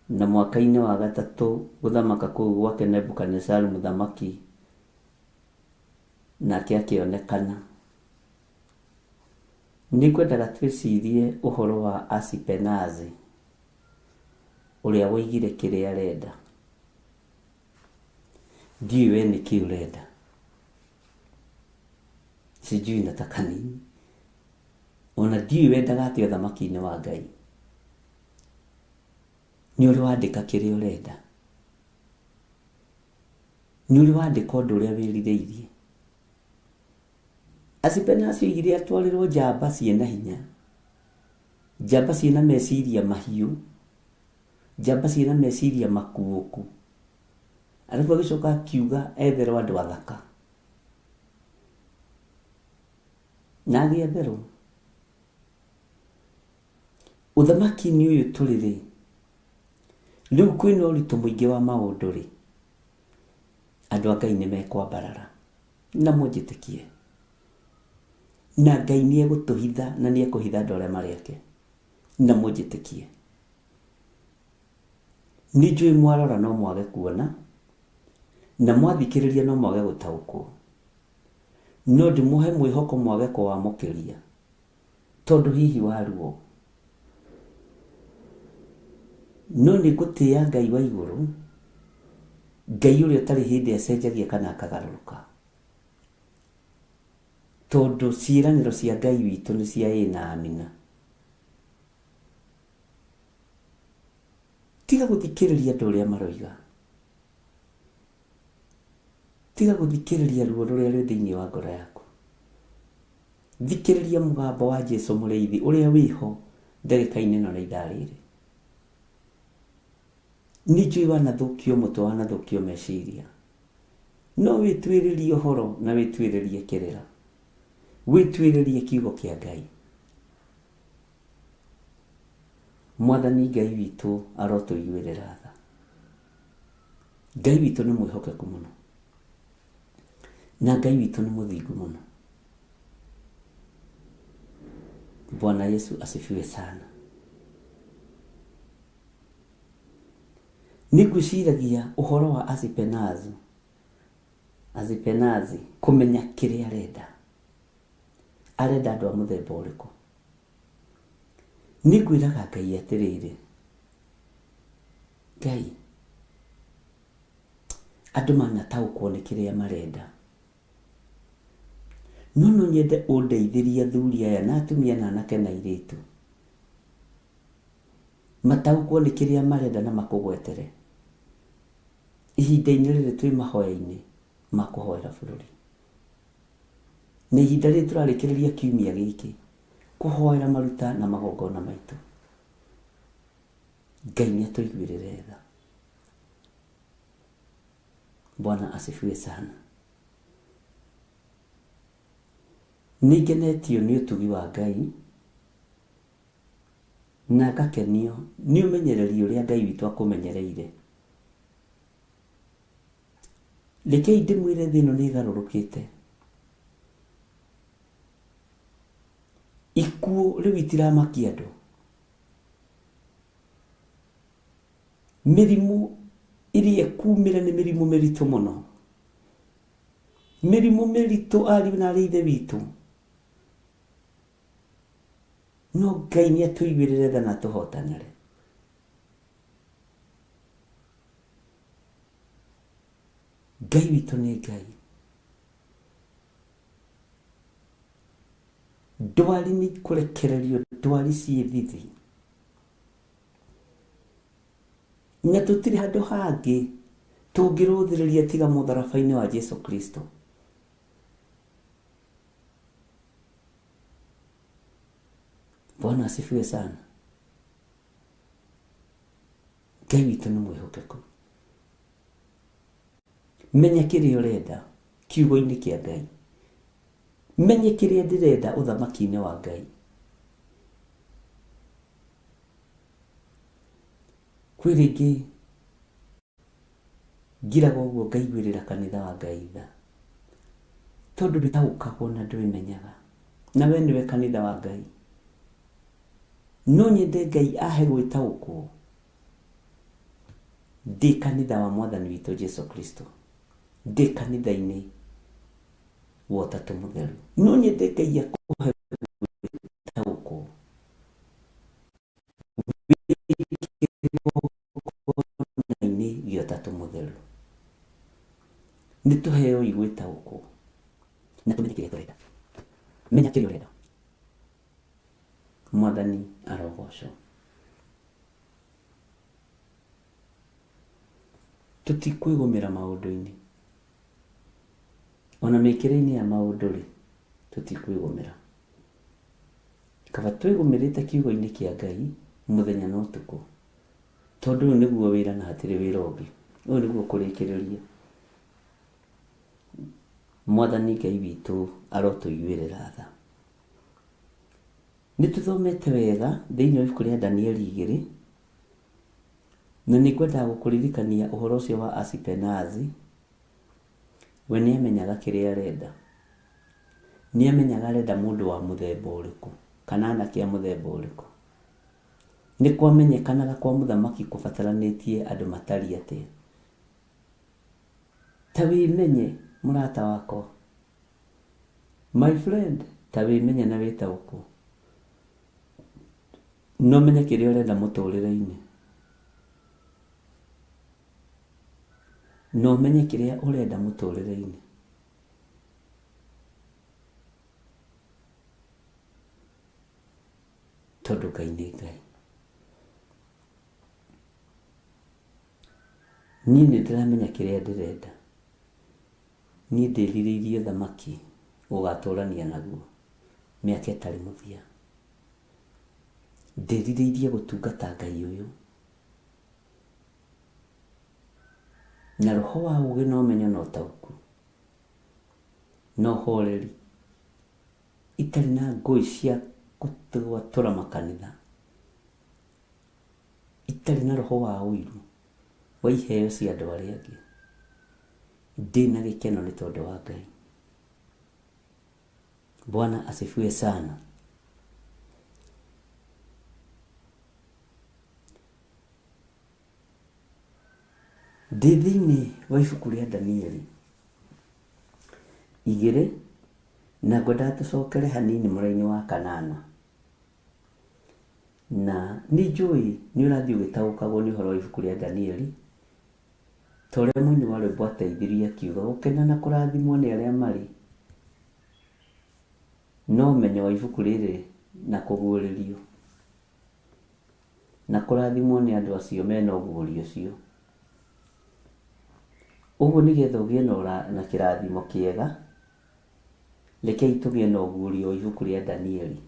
na mwaka-inĩ wa gatatũ gũthamaka kũu gwake Nebukadinezaru mũthamaki nake akĩonekana. Nĩngwendaga twĩcirie ũhoro wa Asipenazi ũrĩa woigire kĩrĩa arenda. Ndiũĩ we nĩkĩ ũrenda, sijui nataka nini, ona ndiũĩ wendaga atĩa ũthamaki-inĩ wa Ngai. Nĩ ũrĩ wandĩka kĩrĩa ũrenda, nĩ ũrĩ wandĩka ũndũ ũrĩa wĩrirĩirie. Asipenasi oigire atwarĩrwo njamba ciĩna hinya, njamba ciĩna meciria mahiũ, njamba ciĩna meciria makuũku. Arabu agĩcoka akiuga etherwo andũ athaka, na agĩetherwo. Ũthamaki-inĩ ũyũ tũrĩ rĩ, rĩu kwĩna ũritũ mũingĩ wa maũndũ rĩ, andũ a Ngai nĩ mekwambarara, na mũnjĩtĩkie. Na Ngai nĩ egũtũhitha na nĩ ekũhitha andũ arĩa marĩ ake, na mũnjĩtĩkie. Nĩ njũĩ mwarora no mwage kuona, na mwathikĩrĩria no mwage gũtaũkwo, no ndĩmũhe mwĩhoko mwage kũwamũkĩria, tondũ hihi wa ruo. No nĩ ngũtĩĩa Ngai wa igũrũ, Ngai ũrĩa ũtarĩ hĩndĩ acenjagia kana akagarũrũka. Tondũ ciĩranĩro cia Ngai witũ nĩ cia ĩĩ na amina. Tiga gũthikĩrĩria andũ ũrĩa maroiga. Tiga gũthikĩrĩria ruo rũrĩa rwĩ thĩinĩ wa ngoro yaku. Thikĩrĩria mũgambo wa Jesu mũrĩithi ũrĩa wĩho ndagĩka-inĩ ĩno na ithaa rĩrĩ. Nĩ njũĩ wanathũkio mũtwe, wanathũkio meciria. No wĩtuĩrĩrie ũhoro na wĩtuĩrĩrie kĩrĩra. Wĩtuĩrĩrie kiugo kĩa Ngai. Mwathani Ngai witũ arotũiguĩrĩra tha. Ngai witũ nĩ mwĩhokeku mũno. Na Ngai witũ nĩ mũthingu mũno. Bwana Yesu asifiwe sana. Nĩ ngwĩciragia ũhoro wa Asipenazu, Asipenazi kũmenya kĩrĩa arenda. Arenda andũ a mũthemba ũrĩkũ? Nĩ ngwĩraga Ngai atĩrĩrĩ, Ngai, andũ manataũkwo nĩ kĩrĩa marenda. No no nyende ũndeithĩrie athuri aya na atumia na anake na airĩtu. Mataũkwo nĩ kĩrĩa marenda na makũgwetere. Ihinda-inĩ rĩrĩ twĩ mahoya-inĩ ma kũhoera bũrũri. Na ihinda rĩrĩ tũrarĩkĩrĩria kiumia gĩkĩ kũhoera maruta na magongona maitũ. Ngai nĩ atũiguĩrĩre tha. Bwana asifiwe sana. Nĩ ngenetio nĩ ũtugi wa Ngai na ngakenio nĩ ũmenyereri ũrĩa Ngai witũ akũmenyereire. Rekei ndĩmwĩre thĩ ĩno nĩ ĩgarũrũkĩte. Ikuũ rĩu itiramakia andũ. Mĩrimũ ĩrĩa ĩkumĩra nĩ mĩrimũ mĩritũ mũno. Mĩrimũ mĩritũ ariũ na arĩ ithe witũ. No Ngai nĩ atũiguĩrĩre tha na atũhotanĩre. Ngai witũ nĩ Ngai. Ndwari nĩ kũrekererio ndwari ciĩ thithi. Na tũtirĩ handũ hangĩ tũngĩrũthĩrĩria tiga mũtharaba-inĩ wa Jesu Kristo. Bwana asifiwe sana. Ngai witũ nĩ mwĩhokeku. Menya kĩrĩa ũrenda kiugo-inĩ kĩa Ngai. Menye kĩrĩa ndĩrenda ũthamaki-inĩ wa Ngai. Kwĩ rĩngĩ ngiraga ũguo ngaiguĩrĩra kanitha wa Ngai tha, tondũ ndũtaũkagwo na ndwĩmenyaga, na we nĩwe kanitha wa Ngai. No nyende Ngai ahe gwĩtaũkwo ndĩ kanitha wa Mwathani witũ Jesu Kristo, ndĩ kanitha-inĩ wa Ũtatũ Mũtheru. No nyende Ngai akũhe gwĩtaũkwo kĩgongona-inĩ gĩa Ũtatũ Mũtheru. Nĩ tũheo gwĩtaũkwo na tũmenye kĩrĩa tũrenda. Menya kĩrĩa ũrenda. Mwathani arogocwo. Tũtikwĩgũmĩra maũndũ-inĩ. Ona mĩkĩre-inĩ ya maũndũ-rĩ, tũtikwĩgũmĩra. Kaba twĩgũmĩrĩte kiugo-inĩ kĩa Ngai mũthenya na ũtukũ. Tondũ ũyũ nĩguo wĩra na hatirĩ wĩra ũngĩ. Ũyũ nĩguo kũrĩkĩrĩria. Mwathani Ngai witũ arotũiguĩrĩra tha. Nĩ tũthomete wega thĩinĩ wa ibuku rĩa Danieli 2, na nĩ ngwendaga gũkũririkania ũhoro ũcio wa Asipenazi. We nĩ amenyaga kĩrĩa arenda. Nĩ amenyaga arenda mũndũ wa mũthemba ũrĩkũ, kana anake a mũthemba ũrĩkũ. Nĩ kwamenyekanaga kwa mũthamaki kũbataranĩtie andũ matariĩ atĩa. Ta wĩmenye mũrata wakwa. My friend, ta wĩmenye na wĩtaũkwo. Na ũmenye kĩrĩa ũrenda mũtũrĩre-inĩ. Na ũmenye kĩrĩa ũrenda mũtũrĩre-inĩ. Tondũ Ngai nĩ Ngai. Niĩ nĩ ndĩramenya kĩrĩa ndĩrenda. Niĩ ndĩrirĩirie ũthamaki gũgatũrania naguo mĩaka ĩtarĩ mũthia. Ndĩrirĩirie gũtungata Ngai ũyũ na roho wa ũgĩ na ũmenyo na ũtaũku na ũhoreri, itarĩ na ngũĩ cia gũtũra makanitha, itarĩ na roho wa ũiru wa iheo cia andũ arĩa angĩ. Ndĩna gĩkeno nĩ tondũ wa Ngai. Bwana asifiwe sana. Ndĩ thĩinĩ wa ibuku rĩa Danieli igĩrĩ na ngwendaga tũcokere hanini mũraini wa kanana. Na nĩ njũĩ nĩ ũrathiĩ ũgĩtaũkagwo nĩ ũhoro wa ibuku rĩa Danieli, ta ũrĩa mũini wa rwĩmbo ateithirie akiuga, gũkena na kũrathimwo nĩ arĩa marĩ na ũmenyo wa ibuku rĩrĩ na kũguũrĩrio, na kũrathimwo nĩ andũ acio mena ũguũrio ũcio. Ũguo nĩgetha ũgĩe na kĩrathimo kĩega, rekei tũgĩe na ũguũrio wa ibuku rĩa Danieli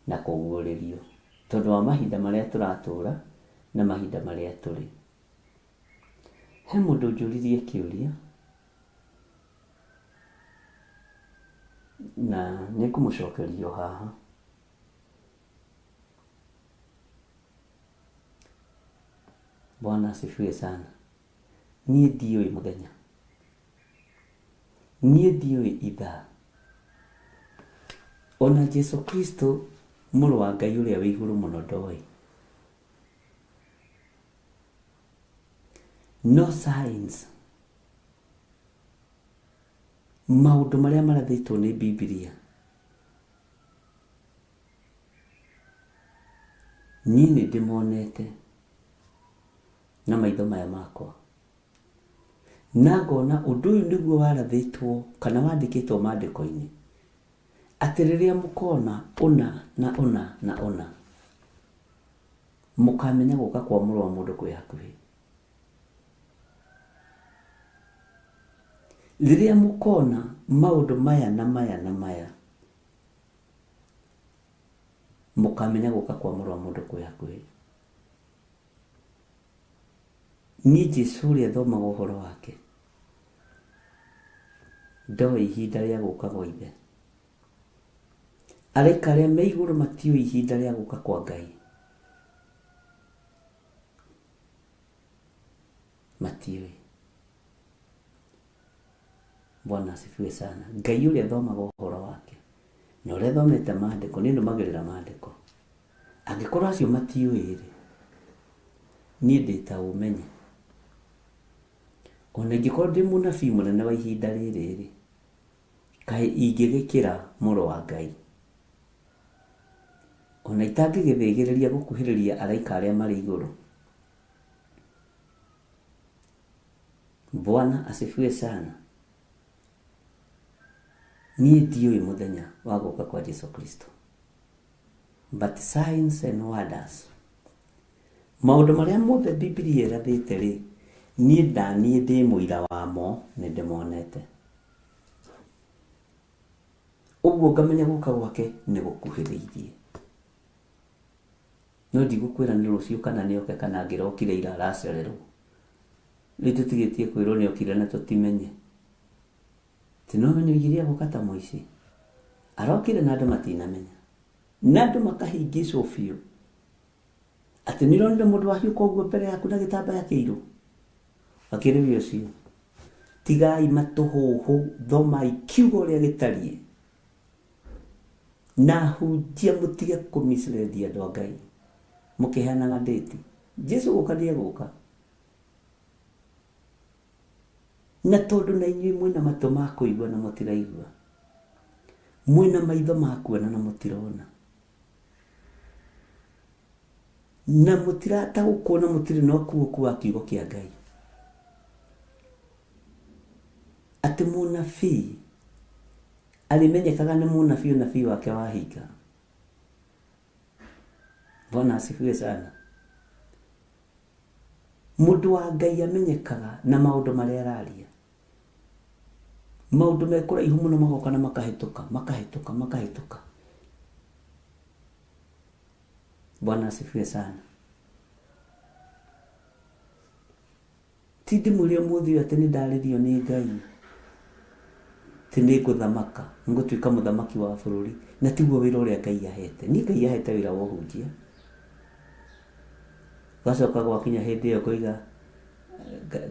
na kũguũrĩrio, tondũ wa mahinda marĩa tũratũra na mahinda marĩa tũrĩ. He mũndũ ũnjũririe kĩũria, na nĩngũmũcokeria o haha. Bwana asifiwe sana. Niĩ ndiũĩ mũthenya, niĩ ndiũĩ ithaa, ona Jesu Kristo mũrũ wa Ngai ũrĩa wĩ igũrũ mũno ndoĩ. No signs, maũndũ marĩa marathĩtwo nĩ Bibilia, niĩ nĩ ndĩmonete na maitho maya makwa, na ngona ũndũ ũyũ nĩguo warathĩtwo kana wandĩkĩtwo maandĩko-inĩ, atĩ rĩrĩa mũkona ũna na ũna na ũna, mũkamenya gũka kwa mũrũ wa mũndũ kwĩ hakuhĩ. Rĩrĩa mũkona maũndũ maya na maya na maya, mũkamenya gũka kwa mũrũ wa mũndũ kwĩ hakuhĩ. Niĩ Jesu ũrĩa thomaga ũhoro wake, ndoĩ ihinda rĩa gũka gwa ithe. Araika arĩa me igũrũ matiũĩ ihinda rĩa gũka kwa Ngai. Matiũĩ. Bwana asifiwe sana. Ngai ũrĩa thomaga ũhoro wake na ũrĩa thomete maandĩko, niĩ nũmagĩrĩra maandĩko. Angĩkorwo acio matiũĩ-rĩ, niĩ ndĩ ta ũmenye. Ona ingĩkorwo ndĩ mũnabii mũnene wa ihinda rĩrĩ-rĩ, kaĩ ingĩgĩkĩra mũrũ wa Ngai? Ona itangĩgĩthĩgĩrĩria gũkuhĩrĩria araika arĩa marĩ igũrũ. Bwana asifiwe sana. Niĩ ndiũĩ mũthenya wa gũka kwa Jesu Kristo. But signs and wonders, maũndũ marĩa mothe Bibilia ĩrathĩte rĩ, niĩ ndaniĩ ndĩ mũira wamo, nĩ ndĩmonete. Ũguo ngamenya gũka gwake nĩ gũkuhĩrĩirie. No ndigũkwĩra nĩ rũciũ kana nĩ oke kana angĩrokire ira aracererwo. Rĩu tũtigĩtie kwĩrwo nĩ okire na tũtimenye. Ti no menye oigire egũka ta mũici. Arokire na andũ matinamenya. Na andũ makahingicwo biũ. Atĩ nĩ ũronire mũndũ wahiũka ũguo mbere yaku na gĩtambaya kĩirũ. Akĩrĩria ũcio. Tigai matũhũhũ, thomai kiugo ũrĩa gĩtariĩ. Na hunjia mũtige kũmislead andũ a Ngai. Mũkĩheanaga ndĩti. Jesu gũka nĩ egũka. Na tondũ na inyuĩ mwĩna matũ ma kũigua na mũtiraigua, mwĩna maitho ma kuona na mũtirona, na mũtirataũkwo na mũtirĩ na ũkuũku wa kiugo kĩa Ngai, atĩ mũnabii arĩmenyekaga nĩ mũnabii ũnabii wake wahinga. Bwana asifiwe sana. Mũndũ wa Ngai amenyekaga na maũndũ marĩa araria. Maũndũ me kũraihu mũno magoka na makahĩtũka, makahĩtũka, makahĩtũka. Bwana asifiwe sana. Ti ndĩmwĩre ũmũthĩ ũyũ atĩ nĩ ndarĩrio nĩ Ngai atĩ nĩ ngũthamaka, ngũtuĩka mũthamaki wa bũrũri, na tiguo wĩra ũrĩa Ngai ahete. Niĩ Ngai ahete wĩra wa ũhunjia. Gwacoka gwakinya hĩndĩ ĩyo ngoiga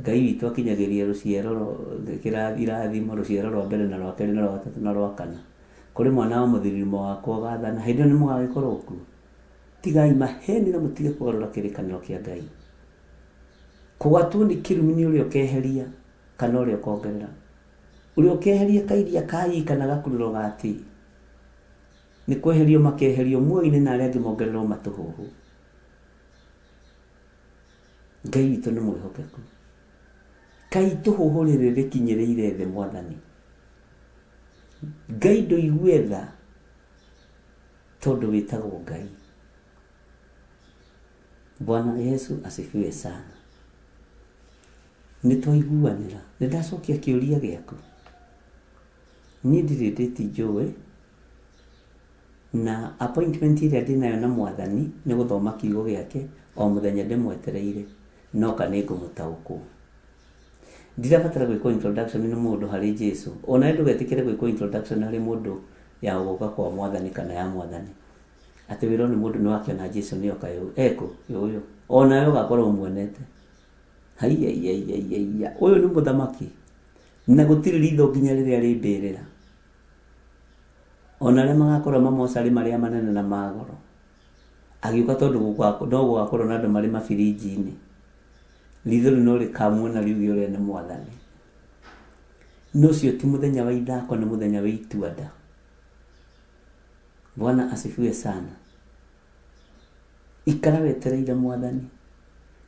Ngai witũ akinyagĩria rũciaro irathimo rũciaro rwa mbere na rwa kerĩ na rwa gatatũ na rwa kana. Kũrĩ mwana wa mũthiririmo wakwa ũgathana, hĩndĩ ĩyo nĩ mũgagĩkorwo kuo. Tigai maheni na mũtige kũgarũra kĩrĩkanĩro kĩa Ngai. Kũgwatwo nĩ kĩrumi nĩ ũrĩa ũkeheria kana ũrĩa ũkongerera. Ũrĩa ũkeheria kairia ka i kana gakururo ga t, nĩ kweherio makeherio muoyo-inĩ na arĩa angĩ mongererwo matũhũhũ. Ngai witũ nĩ mwĩhokeku. Kaĩ itũhũhũ rĩrĩ rĩkinyĩrĩire thĩ Mwathani. Ngai ndũigue tha tondũ wĩtagwo Ngai. Bwana Yesu asifiwe sana. Nĩ twaiguanĩra. Nĩ ndacokia kĩũria gĩaku. Niĩ ndirĩ ndĩti njũĩ na appointment ĩrĩa ndĩnayo na Mwathani nĩ gũthoma kiugo gĩake o mũthenya ndĩmwetereire noka nĩ ngũmũtaũkwo. Ndirabatara gwĩkwo introduction nĩ mũndũ harĩ Jesu. Onawe ndũgetĩkĩre gwĩkwo introduction harĩ mũndũ ya gũka kwa Mwathani kana ya Mwathani. Atĩ wĩrwo nĩ mũndũ nĩ wakĩona Jesu nĩ oka ekũ ũyũ. Onawe ũgakorwo ũmuonete. Haiyaiyaiya ũyũ nĩ mũthamaki na gũtirĩ ritho nginya rĩrĩa rĩ mbĩrĩra. Ona arĩa magakorwo mamocarĩ marĩa manene na magoro. Agĩũka tondũ no gũgakorwo na andũ marĩ mabirinji-inĩ. Ritho rĩu no rĩkamuona riuge ũrĩa nĩ Mwathani. No ũcio ti mũthenya wa ithako nĩ mũthenya wa itua nda. Bwana asifiwe sana. Ikara wetereire Mwathani.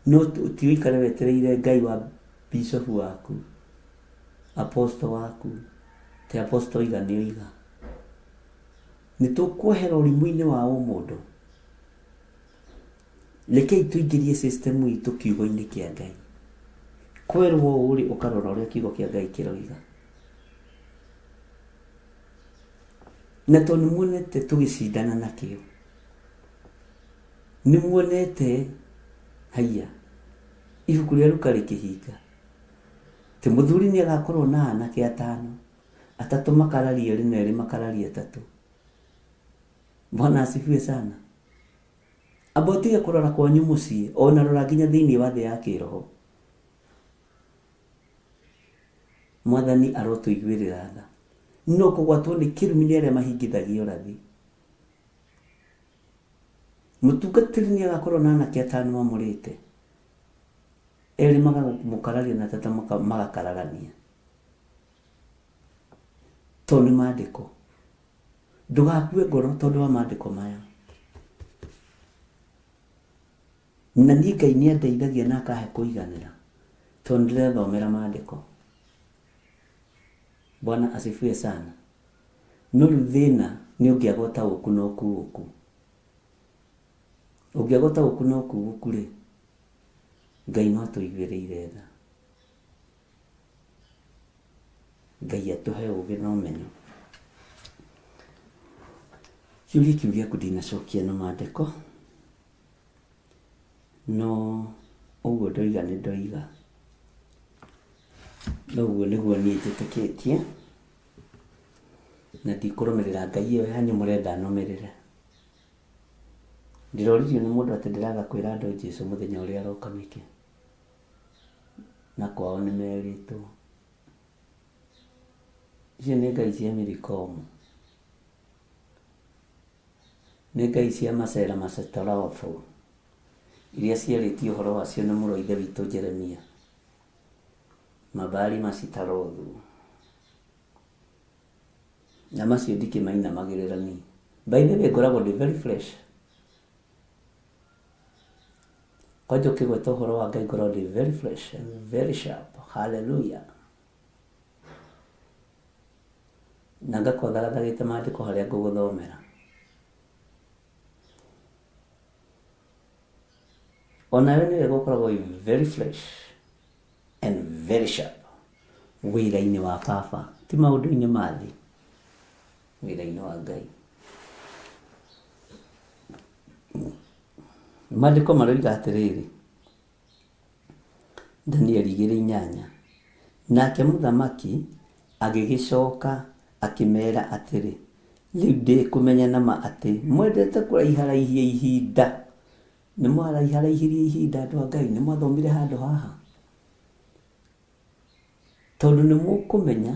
No ti ũikare wetereire Ngai wa bishop waku, apostle waku, ti apostle oiga nĩ oiga. Nĩ tũkwehera ũrimũ-inĩ wa ũmũndũ. Rekei tũingĩrie system itũ kiugo-inĩ kĩa Ngai. Kwerwo ũũ rĩ, ũkarora ũrĩa kiugo kĩa Ngai kĩroiga. Na tondũ nĩ muonete tũgĩcindana nakĩo, nĩ muonete haiya ibuku rĩa Luka rĩkĩhinga, atĩ mũthuri nĩ agakorwo na anake atano, atatũ makararia erĩ na erĩ makararia atatũ. Bwana asifiwe sana. Amba ũtige kũrora kwanyu mũciĩ, ona rora nginya thĩinĩ wa thĩ ya kĩroho. Mwathani arotũiguĩrĩra tha. No kũgwatwo nĩ kĩrumi nĩ arĩa mahingithagia ũrathi. Mũtungatĩri nĩ agakorwo na anake atano mamũrĩte. Erĩ makamũkararia na atatũ magakararania. Tondũ nĩ maandĩko. Ndũgakue ngoro tondũ wa maandĩko maya. Na niĩ Ngai nĩ andeithagia na akahe kũiganĩra tondũ ndĩrethomera maandĩko. Bwana asifiwe sana. No rĩu thĩna nĩ ũngĩaga ũtaũku na ũkuũku. Ũngĩaga ũtaũku na ũkuũku rĩ, Ngai no atũiguĩrĩire tha. Ngai atũhe ũgĩ na ũmenyo. Kĩũria kĩu gĩaku ndinacokia na maandĩko, no ũguo ndoiga nĩ ndoiga. Na ũguo nĩguo niĩ njĩtĩkĩtie, na ndikũrũmĩrĩra Ngai ĩyo yanyu mũrenda nũmĩrĩre. Ndĩroririo nĩ mũndũ atĩ ndĩraga kwĩra andũ Jesũ mũthenya ũrĩa aroka nĩkĩ, na kwao nĩ merĩtwo. Icio nĩ ngai cia Milikomu. Nĩ ngai cia Masera Masetorofu, iria ciarĩtie ũhoro wacio nĩ mũrũ wa ithe witũ Jeremia. Mabali Masitarothu. Na macio ndikĩmainamagĩrĩra niĩ. By the way, ngoragwo ndĩ very fresh. Kwanja ũkĩgweta ũhoro wa Ngai ngoragwo ndĩ very fresh and very sharp. Hallelujah. Na ngakorwo thagathagĩte maandĩko harĩa ngũgũthomera. Onawe nĩ wega ũkoragwo wĩ very fresh and very sharp wĩra-inĩ wa baba, ti maũndũ-inĩ ma thĩ, wĩra-inĩ wa Ngai. Maandĩko maroiga atĩrĩrĩ, Danieli 2:8, Nake mũthamaki agĩgĩcoka akĩmera atĩrĩ, Rĩu ndĩ kũmenya na ma atĩ mwendete kũraiharaihia ihinda. Nĩ mwaraiharaihirie ihinda andũ a Ngai, nĩ mwathomire handũ haha? Tondũ nĩ mũkũmenya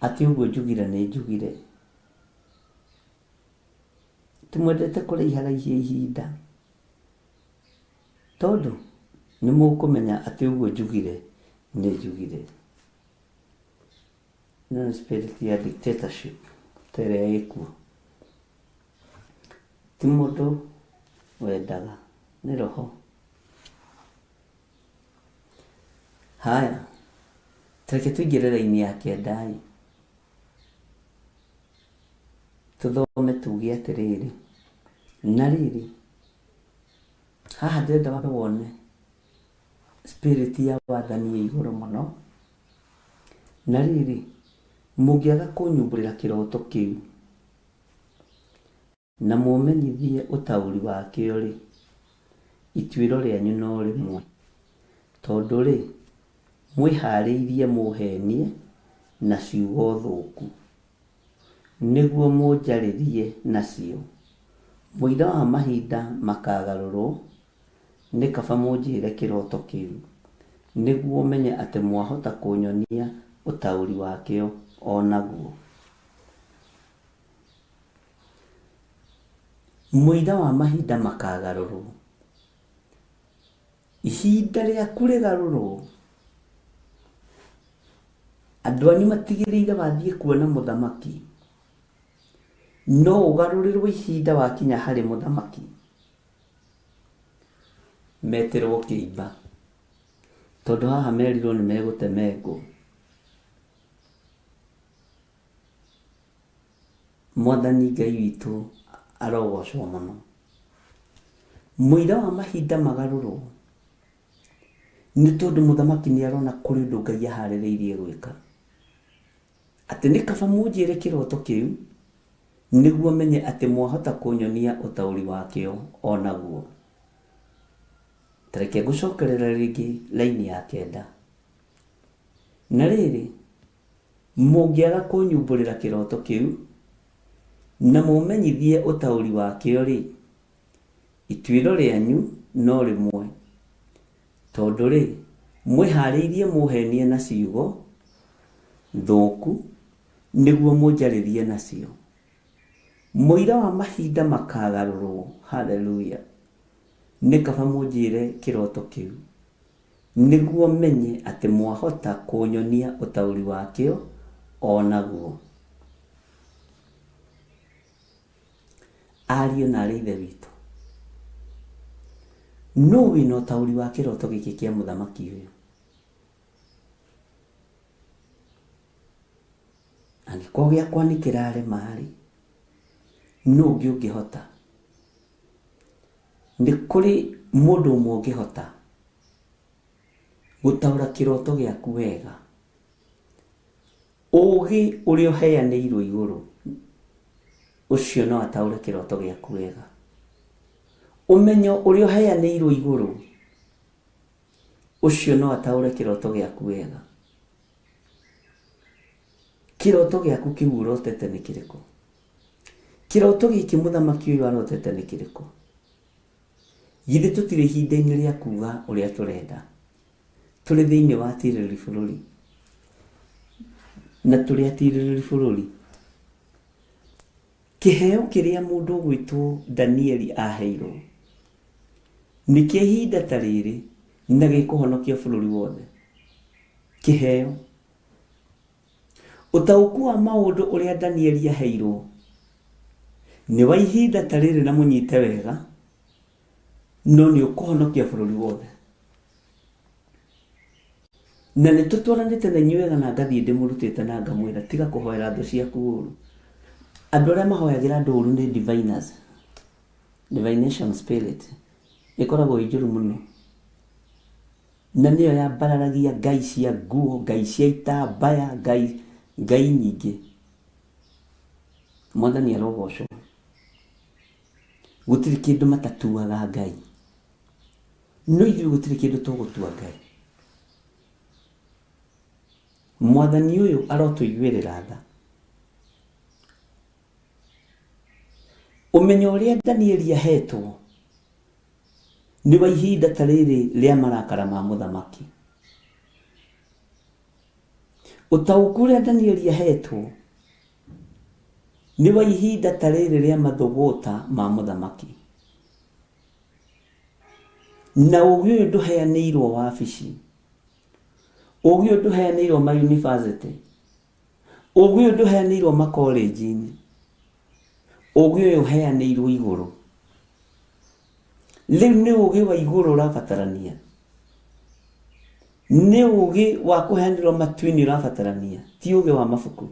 atĩ ũguo njugire nĩ njugire. Tũmwendete kũraiharaihia ihinda. Tondũ nĩ mũkũmenya atĩ ũguo njugire nĩ njugire. Ĩno nĩ spirit ya dictatorship ta ĩrĩa ĩkuo. Ti mũndũ wendaga, nĩ roho. Haya, tareke tũingĩre raini ya kenda ĩ. Tũthome tuge atĩrĩrĩ, na rĩrĩ, haha ndĩrenda wambe wone spirit ya wathani ĩ igũrũ mũno. Na rĩrĩ, mũngĩaga kũnyumbũrĩra kĩroto kĩu, Na mũmenyithie ũtaũri wakĩo-rĩ, ituĩro rĩanyu no rĩmwe, tondũ-rĩ, mwĩhaarĩirie mũũheenie na ciugo thũku, nĩguo mũnjarĩrie nacio. Mũira wa mahinda makaagarũrũo, nĩ kaba mũnjĩre kĩroto kĩu, nĩguo menye atĩ mwahota kũnyonia ũtaũri wakĩo o naguo. Mũira wa mahinda makagarũrwo. Ihinda rĩaku rĩgarũrwo. Andũ anyu matigĩrĩire wathiĩ kuona mũthamaki. No ũgarũrĩrwo ihinda wakinya harĩ mũthamaki. Metĩrwo kĩimba. Tondũ haha merirwo nĩ megũtemengwo. Mwathani Ngai witũ arogocwo mũno. Mũira wa mahinda magarũrwo nĩ tondũ mũthamaki nĩ arona kũrĩ ũndũ Ngai aharĩrĩirie gwĩka. Atĩ nĩ kaba mũnjĩre kĩroto kĩu nĩguo menye atĩ mwahota kũnyonia ũtaũri wakĩo o naguo. Ta reke ngũcokerere rĩngĩ raini ya kenda. Na rĩrĩ, Mũngĩaga kũnyumbũrĩra kĩroto kĩu, na mũmenyithie ũtaũri wakĩo-rĩ, ituĩro rĩanyu no rĩmwe, tondũ-rĩ, mwĩhaarĩirie mũũheenie na ciugo thũku nĩguo mũnjarĩrie nacio. Mũira wa mahinda makaagarũrũo, Hallelujah! Nĩ kaba mũnjĩre kĩroto kĩu. Nĩguo menye atĩ mwahota kũnyonia ũtaũri wakĩo o naguo. Ariũ na aarĩ a Ithe witũ, nũũ wĩna ũtaũri wa kĩroto gĩkĩ kĩa mũthamaki ũyũ? Angĩkorwo gĩakwa nĩ kĩrarema-rĩ, nũũ ũngĩ ũngĩhota? Nĩ kũrĩ mũndũ ũmwe ũngĩhota gũtaũra kĩroto gĩaku wega. Ũgĩ ũrĩa ũheanĩirwo igũrũ, ũcio no ataũre kĩroto gĩaku wega. Ũmenyo ũrĩa ũheanĩirwo igũrũ, ũcio no ataũre kĩroto gĩaku wega. Kĩroto gĩaku kĩu ũrotete nĩ kĩrĩkũ? Kĩroto gĩkĩ mũthamaki ũyũ arotete nĩ kĩrĩkũ? Githĩ tũtirĩ ihinda-inĩ rĩa kuga ũrĩa tũrenda? Tũrĩ thĩinĩ wa atirĩrĩri bũrũri. Na tũrĩ atirĩrĩri bũrũri. Kĩheo kĩrĩa mũndũ ũgwĩtwo Danieli aheirwo nĩ kĩa ihinda ta rĩrĩ na gĩkũhonokia bũrũri wothe. Kĩheo. Ũtaũku wa maũndũ ũrĩa Danieli aheirwo nĩ wa ihinda ta rĩrĩ na mũnyite wega, no nĩ ũkũhonokia bũrũri wothe. Na nĩ tũtwaranĩte na inyuĩ wega na ngathiĩ ndĩmũrutĩte na ngamwĩra tiga kũhoera thũ ciaku ũru. Andũ arĩa mahoyagĩra andũ ũru nĩ diviners, divination spirit. Ĩkoragwo ĩ njũru mũno. Na nĩyo yambararagia ngai cia nguo, ngai cia itambaya, ngai, ngai nyingĩ. Mwathani arogocwo. Gũtirĩ kĩndũ matatuaga Ngai. No ithuĩ gũtirĩ kĩndũ tũgũtua Ngai. Mwathani ũyũ arotũiguĩrĩra tha. Ũmenyo ũrĩa Danieli ahetwo nĩ wa ihinda ta rĩrĩ rĩa marakara ma mũthamaki. Ũtaũku ũrĩa Danieli ahetwo nĩ wa ihinda ta rĩrĩ rĩa mathũgũta ma mũthamaki. Na ũgĩ ũyũ ndũheanĩirwo wabici, ũgĩ ũyũ ndũheanĩirwo mayunibacĩtĩ, Ũgĩ ũyũ ndũheanĩirwo makolenji-inĩ, ũgĩ ũyũ ũheanĩirwo igũrũ. Rĩu nĩ ũgĩ wa igũrũ ũrabatarania, nĩ ũgĩ wa kũheanĩrwo matu-inĩ ũrabatarania, ti ũgĩ wa mabuku.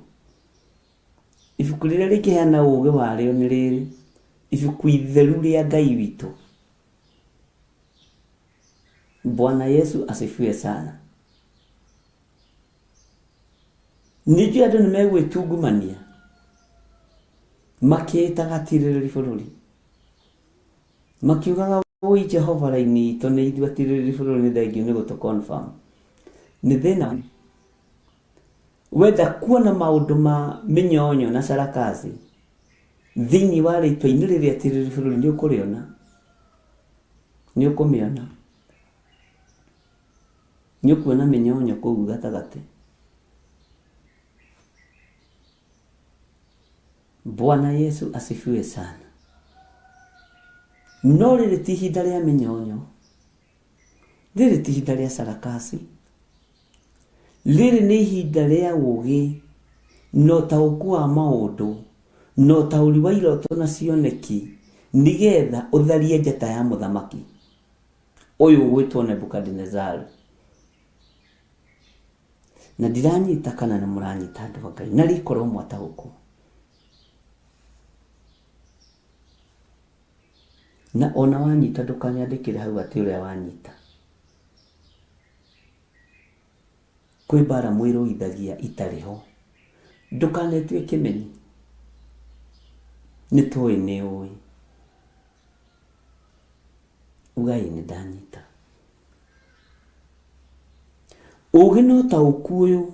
Ibuku rĩrĩa rĩngĩheana ũgĩ warĩo nĩ rĩrĩ, ibuku itheru rĩa Ngai witũ. Bwana Yesu asifiwe sana. Ningĩ andũ nĩ megwĩtungumania makĩĩtaga atirĩrĩri bũrũri, makiugaga wũi Jehova raini itũ nĩ ithuĩ atirĩrĩri bũrũri nĩ thengiũ nĩ gũtũ confirm. Nĩ thĩna wenda kuona maũndũ ma mĩnyonyo na sarakasi thĩinĩ wa rĩtwa-inĩ rĩrĩa atirĩrĩri bũrũri nĩ ũkũrĩona, nĩ ũkũmĩona. Nĩ ũkuona mĩnyonyo kũu gatagatĩ. Bwana Yesu asifiwe sana. No rĩrĩ ti ihinda rĩa mĩnyonyo, rĩrĩ ti ihinda rĩa sarakasi, rĩrĩ nĩ ihinda rĩa ũũgĩ na ũtaũku wa maũndũ na ũtaũri wa iroto na cioneki, nĩgetha ũtharie njata ya mũthamaki. Ũyũ ũgwĩtwo Nebukadinezaru. Na ndiranyita kana nĩ mũranyita andũ a Ngai, na rikorwo mwataũkwo. Na ona wanyita ndũkanyandĩkĩre hau atĩ ũrĩa wanyita. Kwĩ mbara mwĩrũithagia itarĩ ho. Ndũkanetue kĩmenyi. Nĩ tũĩ nĩ ũĩ. Uga ĩĩ nĩ ndanyita. Ũũgĩ na ũtaũku ũyũ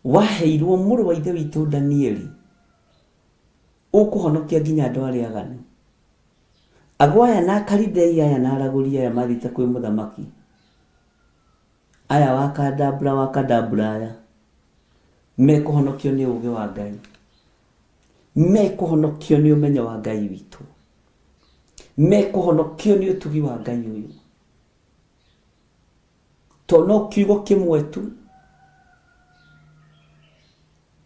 waheirwo mũrũ wa ithe witũ Danieli ũkũhonokia nginya andũ arĩa aganu. Ago aya na Akalidei aya na aragũri aya mathiĩte kwĩ mũthamaki aya wa Kadabra wa Kadabra aya mekũhonokio nĩ ũũgĩ wa Ngai. Mekũhonokio nĩ ũmenyo wa Ngai witũ. Mekũhonokio nĩ ũtugi wa Ngai ũyũ. To no kiugo kĩmwe tu,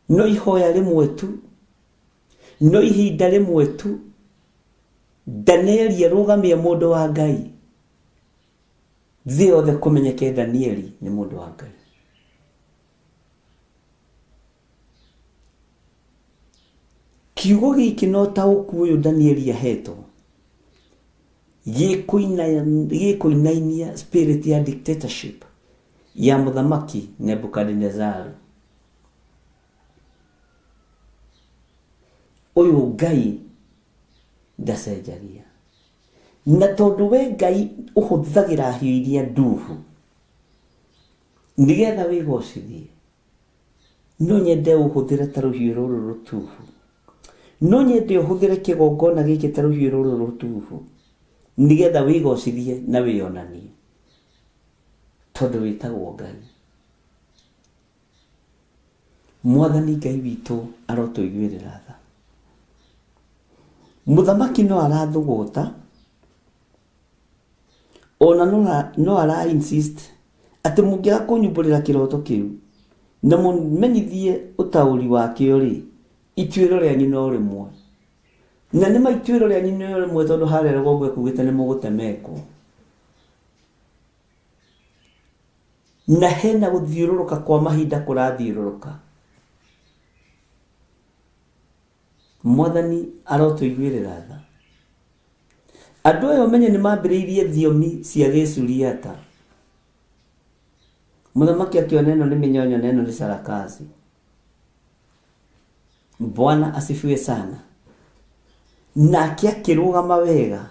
no ihoya rĩmwe tu, no ihinda rĩmwe tu, Danieli arũgamie mũndũ wa Ngai, thĩ yothe kũmenyeke Danieli nĩ mũndũ wa Ngai. Kiugo gĩkĩ na ũtaũku ũyũ Danieli ahetwo gĩkũinainia spirit ya dictatorship ya mũthamaki Nebukadinezaru. Ũyũ Ngai ndacenjagia. Na tondũ we Ngai ũhũthagĩra hiũ iria nduhu nĩgetha wĩgocithie, No nyende ũhũthĩre ta rũhiũ rũrũ rũtuhu. No nyende ũhũthĩre kĩgongona gĩkĩ ta rũhiũ rũrũ rũtuhu, nĩgetha wĩgocithie na wĩonanie, tondũ wĩtagwo Ngai. Mwathani Ngai witũ arotũiguĩrĩra tha. Mũthamaki no arathũgũta, ona no ara insist atĩ mũngĩaga kũnyumbũrĩra kĩroto kĩu na mũmenyithie ũtaũri wakĩo rĩ, ituĩro rĩanyu no rĩmwe. Na nĩ ma ituĩro rĩanyu no rĩmwe tondũ harĩa rũgongo ekugĩte nĩ mũgũtemengwo. Na hena gũthiũrũrũka kwa mahinda kũrathiũrũrũka. Mwathani arotũiguĩrĩra tha. Andũ aya ũmenye nĩ mambĩrĩirie thiomi cia Gĩsuriata. Mũthamaki akĩona ĩno nĩ mĩnyonyo na ĩno nĩ sarakasi. Bwana asifiwe sana. Nake akĩrũgama wega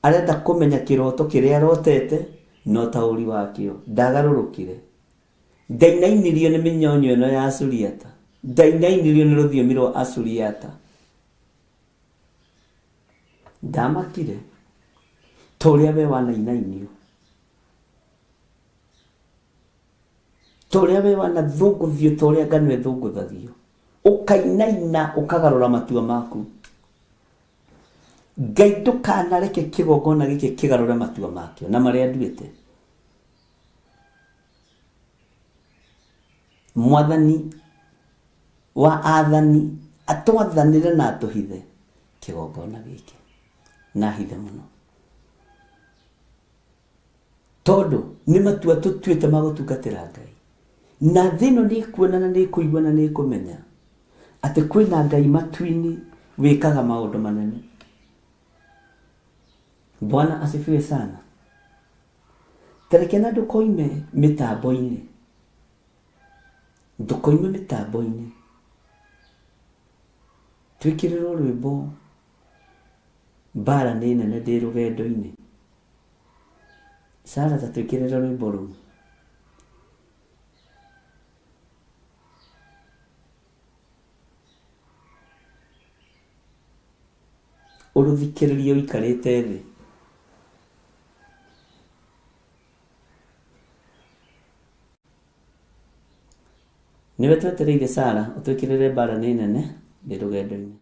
arenda kũmenya kĩroto kĩrĩa arotete na ũtaũri wakĩo. Ndagarũrũkire. Ndainainirio nĩ mĩnyonyo ĩno ya Asuriata. Ndainainirio nĩ rũthiomi rwa Asuriata. Ndamakire ta ũrĩa we wanainainio, ta ũrĩa we wanathũngũthio, ta ũrĩa ngano ĩthũngũthagio, ũkainaina ũkagarũra matua maku. Ngai ndũkanareke kĩgongona gĩkĩ kĩgarũre matua makĩo na marĩa nduĩte. Mwathani wa athani atwathanĩre na atũhithe kĩgongona gĩkĩ na hithe mũno, tondũ nĩ matua tũtuĩte ma gũtungatĩra Ngai, na thĩ ĩno nĩ ĩkuona na nĩ ĩkũigua na nĩ ĩkũmenya atĩ kwĩna Ngai matu-inĩ wĩkaga maũndũ manene. Bwana asifiwe sana. Tareke na ndũkoime mĩtambo-inĩ, ndũkoime mĩtambo-inĩ, twĩkĩrĩrwo rwĩmbo mbara nĩ nene ndĩ rũgendo-inĩ. Sara, ta twĩkĩrĩre rwĩmbo rũu. Ũrũthikĩrĩrie ũikarĩte thĩ. Nĩwe twetereire Sara, ũtwĩkĩrĩre mbara nĩ nene ndĩ rũgendo-inĩ.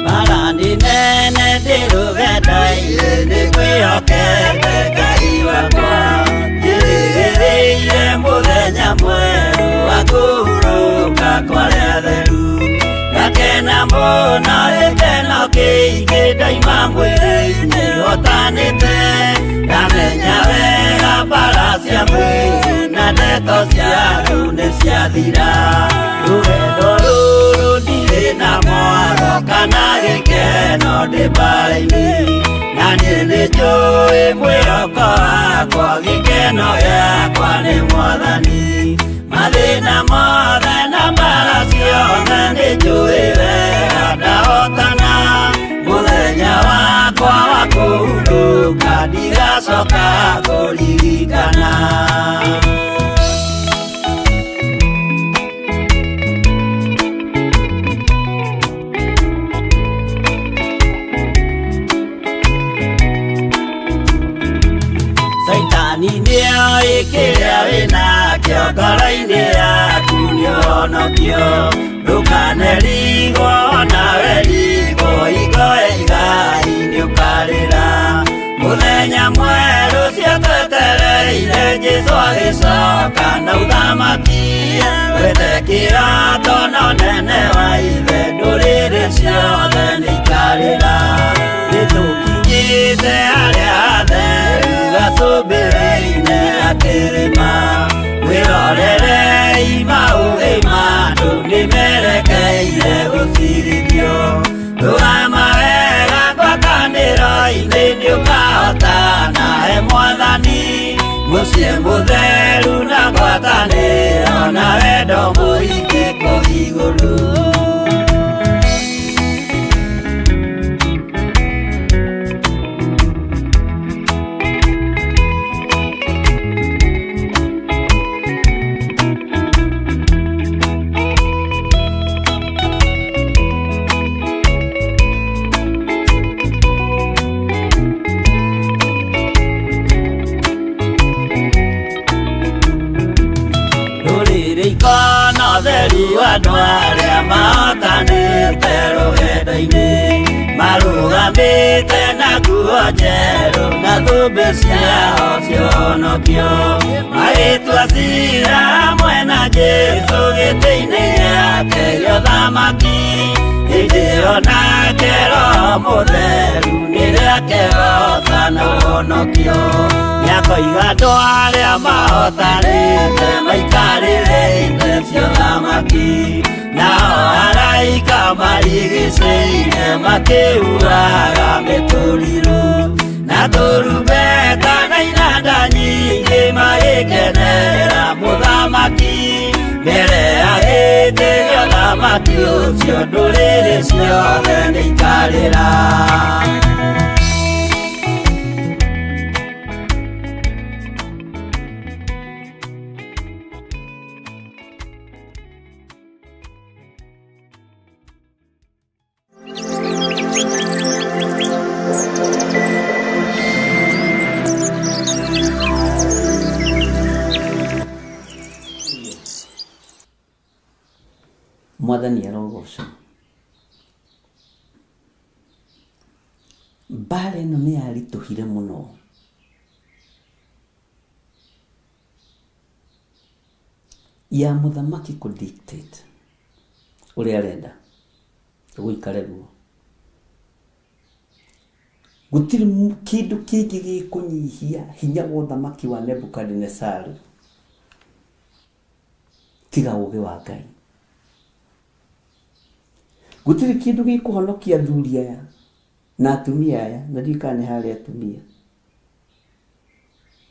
Mbara nĩ nene ndĩ rũgendo-inĩ, nĩ ngwĩhokete Ngai wakwa. Njĩrĩgĩrĩire mũthenya mwerũ wa kũhurũka kwa arĩa atheru. Ngakena mũno gĩkeno kĩingĩ ndaima mwĩrĩ-inĩ hotanĩte. Ndamenya wega mbara cia mwĩrĩ na ndeto cia andũ nĩ ciathira. Rũgendo rũrũ ndirĩ na mwaro kana gĩkeno ndĩ mbara-inĩ. Na niĩ nĩ njũĩ mwĩhoko wakwa, gĩkeno gĩakwa nĩ Mwathani. Mathĩna mothe na mbara ciothe nĩ njũĩ wega ndahotana. Mũthenya wakwa wa kũhurũka ndigacoka kũririkana. Caitani nĩoĩ kĩrĩa wĩnakĩo ngoro-inĩ yaku nĩũhonokio. Ndũkanerigwo nawe rigwo hingo ya igai nĩũkarĩra. Mũthenya mwerũ ciatwetereire Jesũ agĩcoka na ũthamaki. Wethe kĩroto na ũnene wa ithe ndũrĩrĩ ciothe nĩikarĩra. Nĩtũkinyĩte harĩa hatheru gacũmbĩrĩ-inĩ ga kĩrĩma. Mwĩrorerei maũthĩ ma andũ nĩmerekeire gũcirithio. Rũgama wega ngwatanĩro-inĩ nĩũkahotana he Mwathani. Mũciĩ mũtheru na ngwatanĩro na wendo mũingĩ kũu igũrũ. Ndũrĩrĩ ikona ũtheru andũ arĩa mahotanĩte rũgendo-inĩ, marũgamĩte na nguo njerũ na thũmbĩ Thũmbĩ ciao cionokio magĩtua cira hamwe na Jesũ gĩtĩ-inĩ gĩake gĩa ũthamaki hĩndĩ ĩyo nake Roho Mũtheru nĩrĩakehoca na ũhonokio nĩakoiga andũ arĩa mahotanĩte maikarĩre itĩ cia ũthamaki nao araika marigicĩire makĩhuhaga mĩtũrirũ na tũrumbeta na inanda nyingĩ magĩkenera mũthamaki mbere ya gĩtĩ gĩa ũthamaki ũcio ndũrĩrĩ ciothe nĩikarĩra. Mwathani arogocwo. Mbara ĩno nĩ yaritũhire mũno. Ya mũthamaki kũ dictate ũrĩa arenda gũikare guo. Gũtirĩ kĩndũ kĩngĩ gĩkũnyihia hinya wa ũthamaki wa Nebukadinesaru tiga ũũgĩ wa Ngai. Gũtirĩ kĩndũ gĩkũhonokia athuri aya na atumia aya, na ndiũĩ kana nĩ harĩ atumia,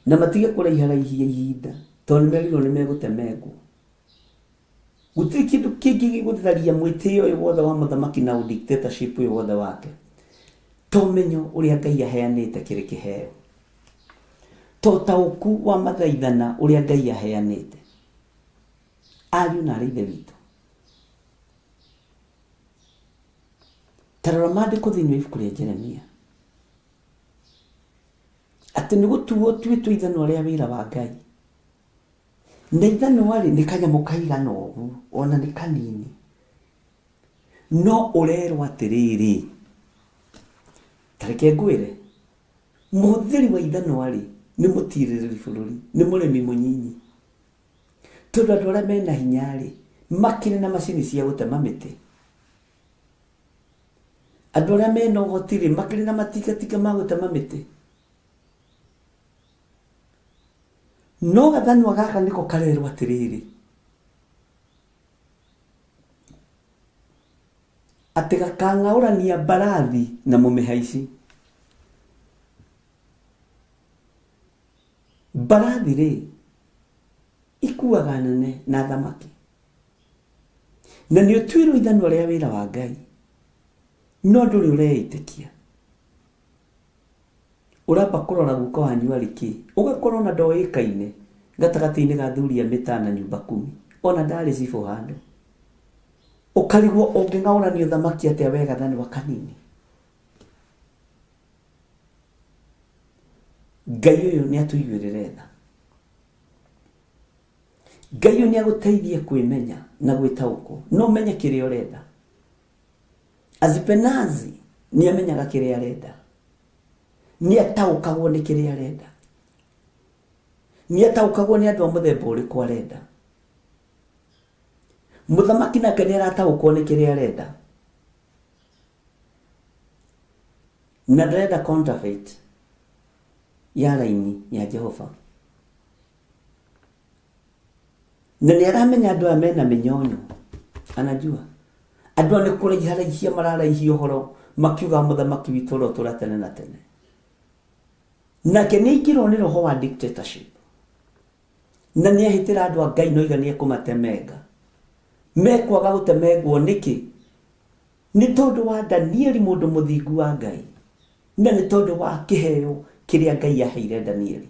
na matige kũraiharaihia ihinda tondũ nĩ merirwo nĩ megũtemengwo. Gũtirĩ kĩndũ kĩngĩ gĩgũtharia mwĩtĩo ũyũ wothe wa mũthamaki na dictatorship ũyũ wothe wake to ũmenyo ũrĩa Ngai aheanĩte kĩrĩ kĩheo, to ũtaũku wa mathaithana ũrĩa Ngai aheanĩte. Ariũ na arĩ Ithe witũ, ta rora maandĩko thĩinĩ wa ibuku rĩa Jeremia atĩ nĩ gũtuo tuĩtwo ithanwa rĩa wĩra wa Ngai, na ithanwa rĩ nĩ kanyamũ kaigana ũguo ona nĩ kanini, no ũrerwo atĩrĩrĩ, ta reke ngwĩre, mũhũthĩri wa ithanwa rĩ nĩ mũtirĩrĩri bũrũri, nĩ mũrĩmi mũnyinyi, tondũ andũ arĩa mena hinya rĩ makĩrĩ na macini cia gũtema mĩtĩ, andũ arĩa mena ũhoti rĩ makĩrĩ na matingatinga ma gũtema mĩtĩ, no gathanwa gaka nĩko karerwo atĩrĩrĩ atĩ gakang'aũrania mbarathi na mũmĩhaici. Mbarathi rĩ ikuaga nene na thamaki, na nĩ ũtuĩrwo ithanwa rĩa wĩra wa Ngai, no ndũrĩ ũreĩtĩkia. Ũramba kũrora guka wanyu arĩ kĩ, ũgakorwo ona ndoĩkaine gatagatĩ-inĩ ga athuri a mĩtaa na nyumba kumi, ona ndarĩ cibũ handũ, ũkarigwo ũngĩng'aũrania ũthamaki atĩa we gathanwa kanini. Ngai ũyũ nĩ atũiguĩrĩre tha. Ngai ũyũ nĩ agũteithie kwĩmenya na gwĩtaũkwo, no ũmenye kĩrĩa ũrenda. Azipenazi nĩ amenyaga kĩrĩa arenda, nĩ ataũkagwo nĩ kĩrĩa arenda, nĩ ataũkagwo nĩ andũ a mũthemba ũrĩkũ arenda. Mũthamaki nake nĩ arataũkwo nĩ kĩrĩa arenda, na ndarenda counterfeit ya raini ya Jehova, na nĩ aramenya andũ aya mena mĩnyonyo, anajua andũ aya nĩ kũraiharaihia mararaihia ũhoro makiuga mũthamaki witũ ũrotũra tene na tene. Nake nĩ aingĩrwo nĩ roho wa dictatorship, na nĩ ahĩtĩra andũ a Ngai noiga nĩ ekũmatemenga. Mekwaga gũtemengwo nĩkĩ? Nĩ tondũ wa Danieli mũndũ mũthingu wa Ngai, na nĩ tondũ wa kĩheo kĩrĩa Ngai aheire Danieli.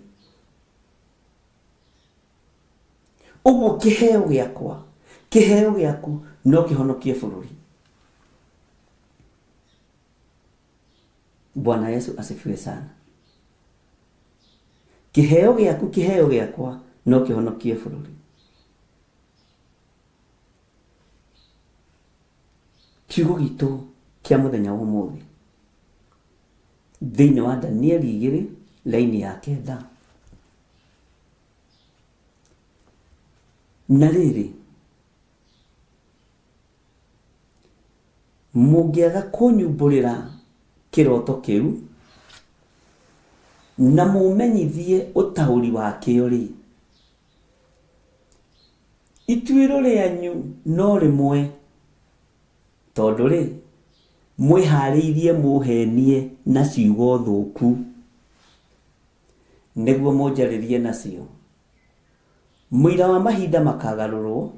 Ũguo kĩheo gĩakwa, kĩheo gĩaku no kĩhonokie bũrũri. Bwana Yesu asifiwe sana. Kĩheo gĩaku, kĩheo gĩakwa no kĩhonokie bũrũri. Kiugo gitũ kĩa mũthenya wa ũmũthĩ thĩinĩ wa Danieli igĩrĩ Raini ya kenda. Na rĩrĩ, mũngĩaga kũnyumbũrĩra kĩroto kĩu na mũmenyithie ũtaũri wakĩo-rĩ, ituĩro rĩanyu no rĩmwe, tondũ-rĩ, mwĩhaarĩirie mũũheenie na ciugo thũku nĩguo mũnjarĩrie nacio. Mũira wa mahinda makagarũrwo,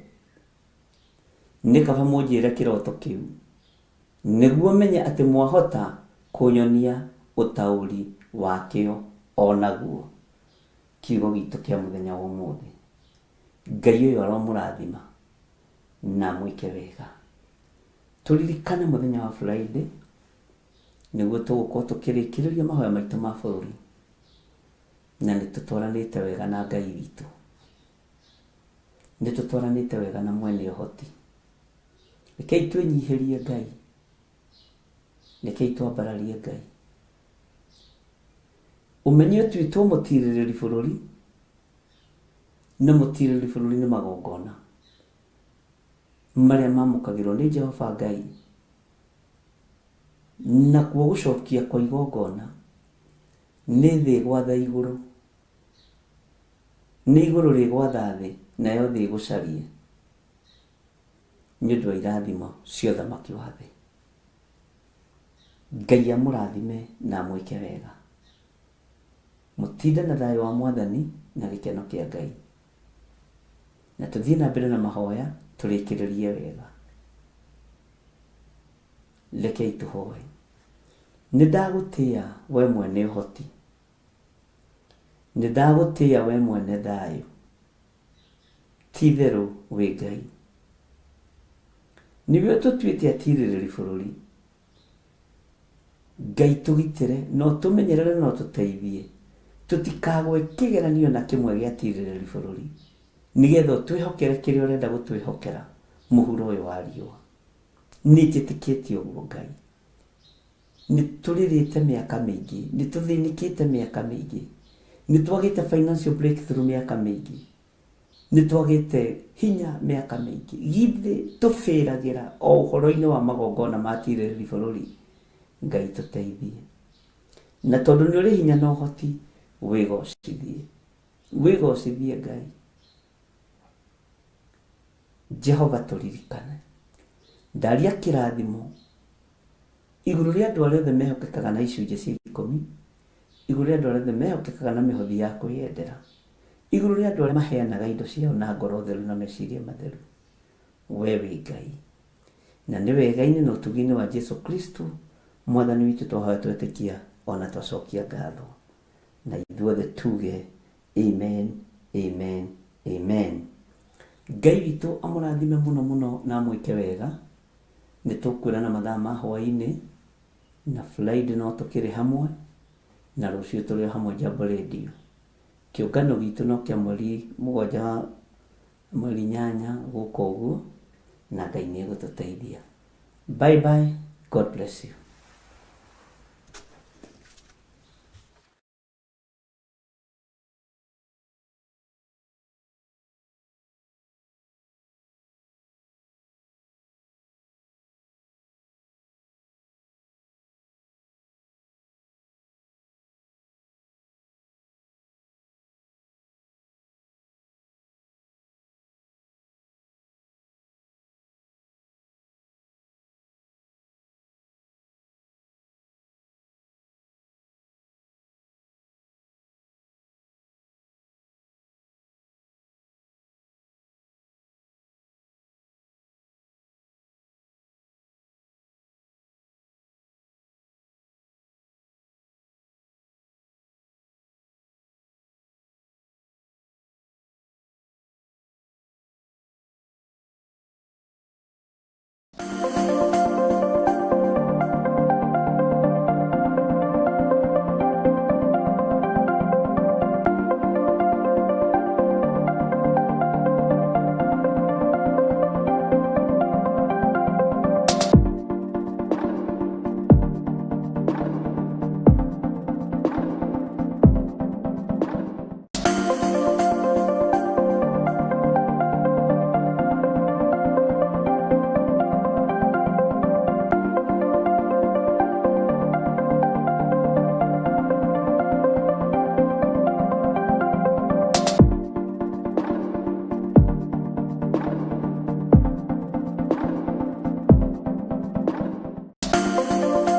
nĩ kaba mũnjĩre kĩroto kĩu, nĩguo menye atĩ mwahota kũnyonia ũtaũri wakĩo o naguo. Kiugo gitũ kĩa mũthenya wa ũmũthĩ. Ngai ũyũ aromũrathima na amwĩke wega. Tũririkane mũthenya wa Friday nĩguo tũgũkorwo tũkĩrĩkĩrĩria mahoya maitũ ma bũrũri na nĩ tũtwaranĩte wega na Ngai witũ. Nĩ tũtwaranĩte wega na mwene ũhoti. Rekei twĩnyihĩrie Ngai. Rekei twambararie Ngai. Ũmenye ũtuĩtwo mũtirĩrĩri bũrũri, na mũtirĩrĩri bũrũri nĩ magongona marĩa mamũkagĩrwo nĩ Jehova Ngai, nakuo gũcokia kwa igongona nĩ thĩ ĩgwatha igũrũ, nĩ igũrũ rĩgwatha thĩ, nayo thĩ ĩgũcarie nĩ ũndũ wa irathimo cia ũthamaki wa thĩ. Ngai amũrathime na amwĩke wega. Mũtinde na thayũ wa Mwathani na gĩkeno kĩa Ngai. Na tũthiĩ na mbere na mahoya tũrĩkĩrĩrie wega. Rekei tũhoe. Nĩ ndagũtĩa we mwene ũhoti. Nĩ ndagũtĩa we mwene thayũ. Ti itherũ wĩ Ngai. Nĩwe ũtũtuĩte atirĩrĩri bũrũri. Ngai tũgitĩre na ũtũmenyerere na ũtũteithie tũtikagwe kĩgeranio na kĩmwe gĩa tirĩrĩri bũrũri nĩgetha ũtwĩhokere kĩrĩa ũrenda gũtwĩhokera mũhuro ũyũ wa riũa. Nĩ njĩtĩkĩtie ũguo Ngai. Nĩ tũrĩrĩte mĩaka mĩingĩ, nĩ tũthĩnĩkĩte mĩaka mĩingĩ, nĩ twagĩte financial breakthrough mĩaka mĩingĩ, nĩ twagĩte hinya mĩaka mĩingĩ. Githĩ tũbĩragĩra o ũhoro-inĩ wa magongona ma tirĩrĩri bũrũri? Ngai tũteithie. Na tondũ nĩ ũrĩ hinya na ũhoti, wĩgocithie. Wĩgocithie Ngai. Jehova tũririkane. Ndaria kĩrathimo igũrũ rĩa andũ arĩa othe mehokekaga na icunjĩ cia ikũmi, igũrũ rĩa andũ arĩa othe mehokekaga na mĩhothi ya kwĩyendera, igũrũ rĩa andũ arĩa maheanaga indo ciao na ngoro theru na meciria matheru. We wĩ Ngai. Na nĩ wega-inĩ na ũtugi-inĩ wa Jesu Kristo Mwathani witũ twahoya twetĩkia ona twacokia ngatho. Na ithuothe tuge amen, amen, amen. Ngai witũ amũrathime mũno mũno na amwĩke wega. Nĩ tũkwĩrana mathaa ma hwaĩ-inĩ na Friday no tũkĩrĩ hamwe na rũciũ tũrĩ o hamwe Jambo Radio. Kĩũngano gitũ no kĩa mweri mũgwanja mweri inyanya gũka ũguo na Ngai nĩ egũtũteithia. Bye bye, God bless you.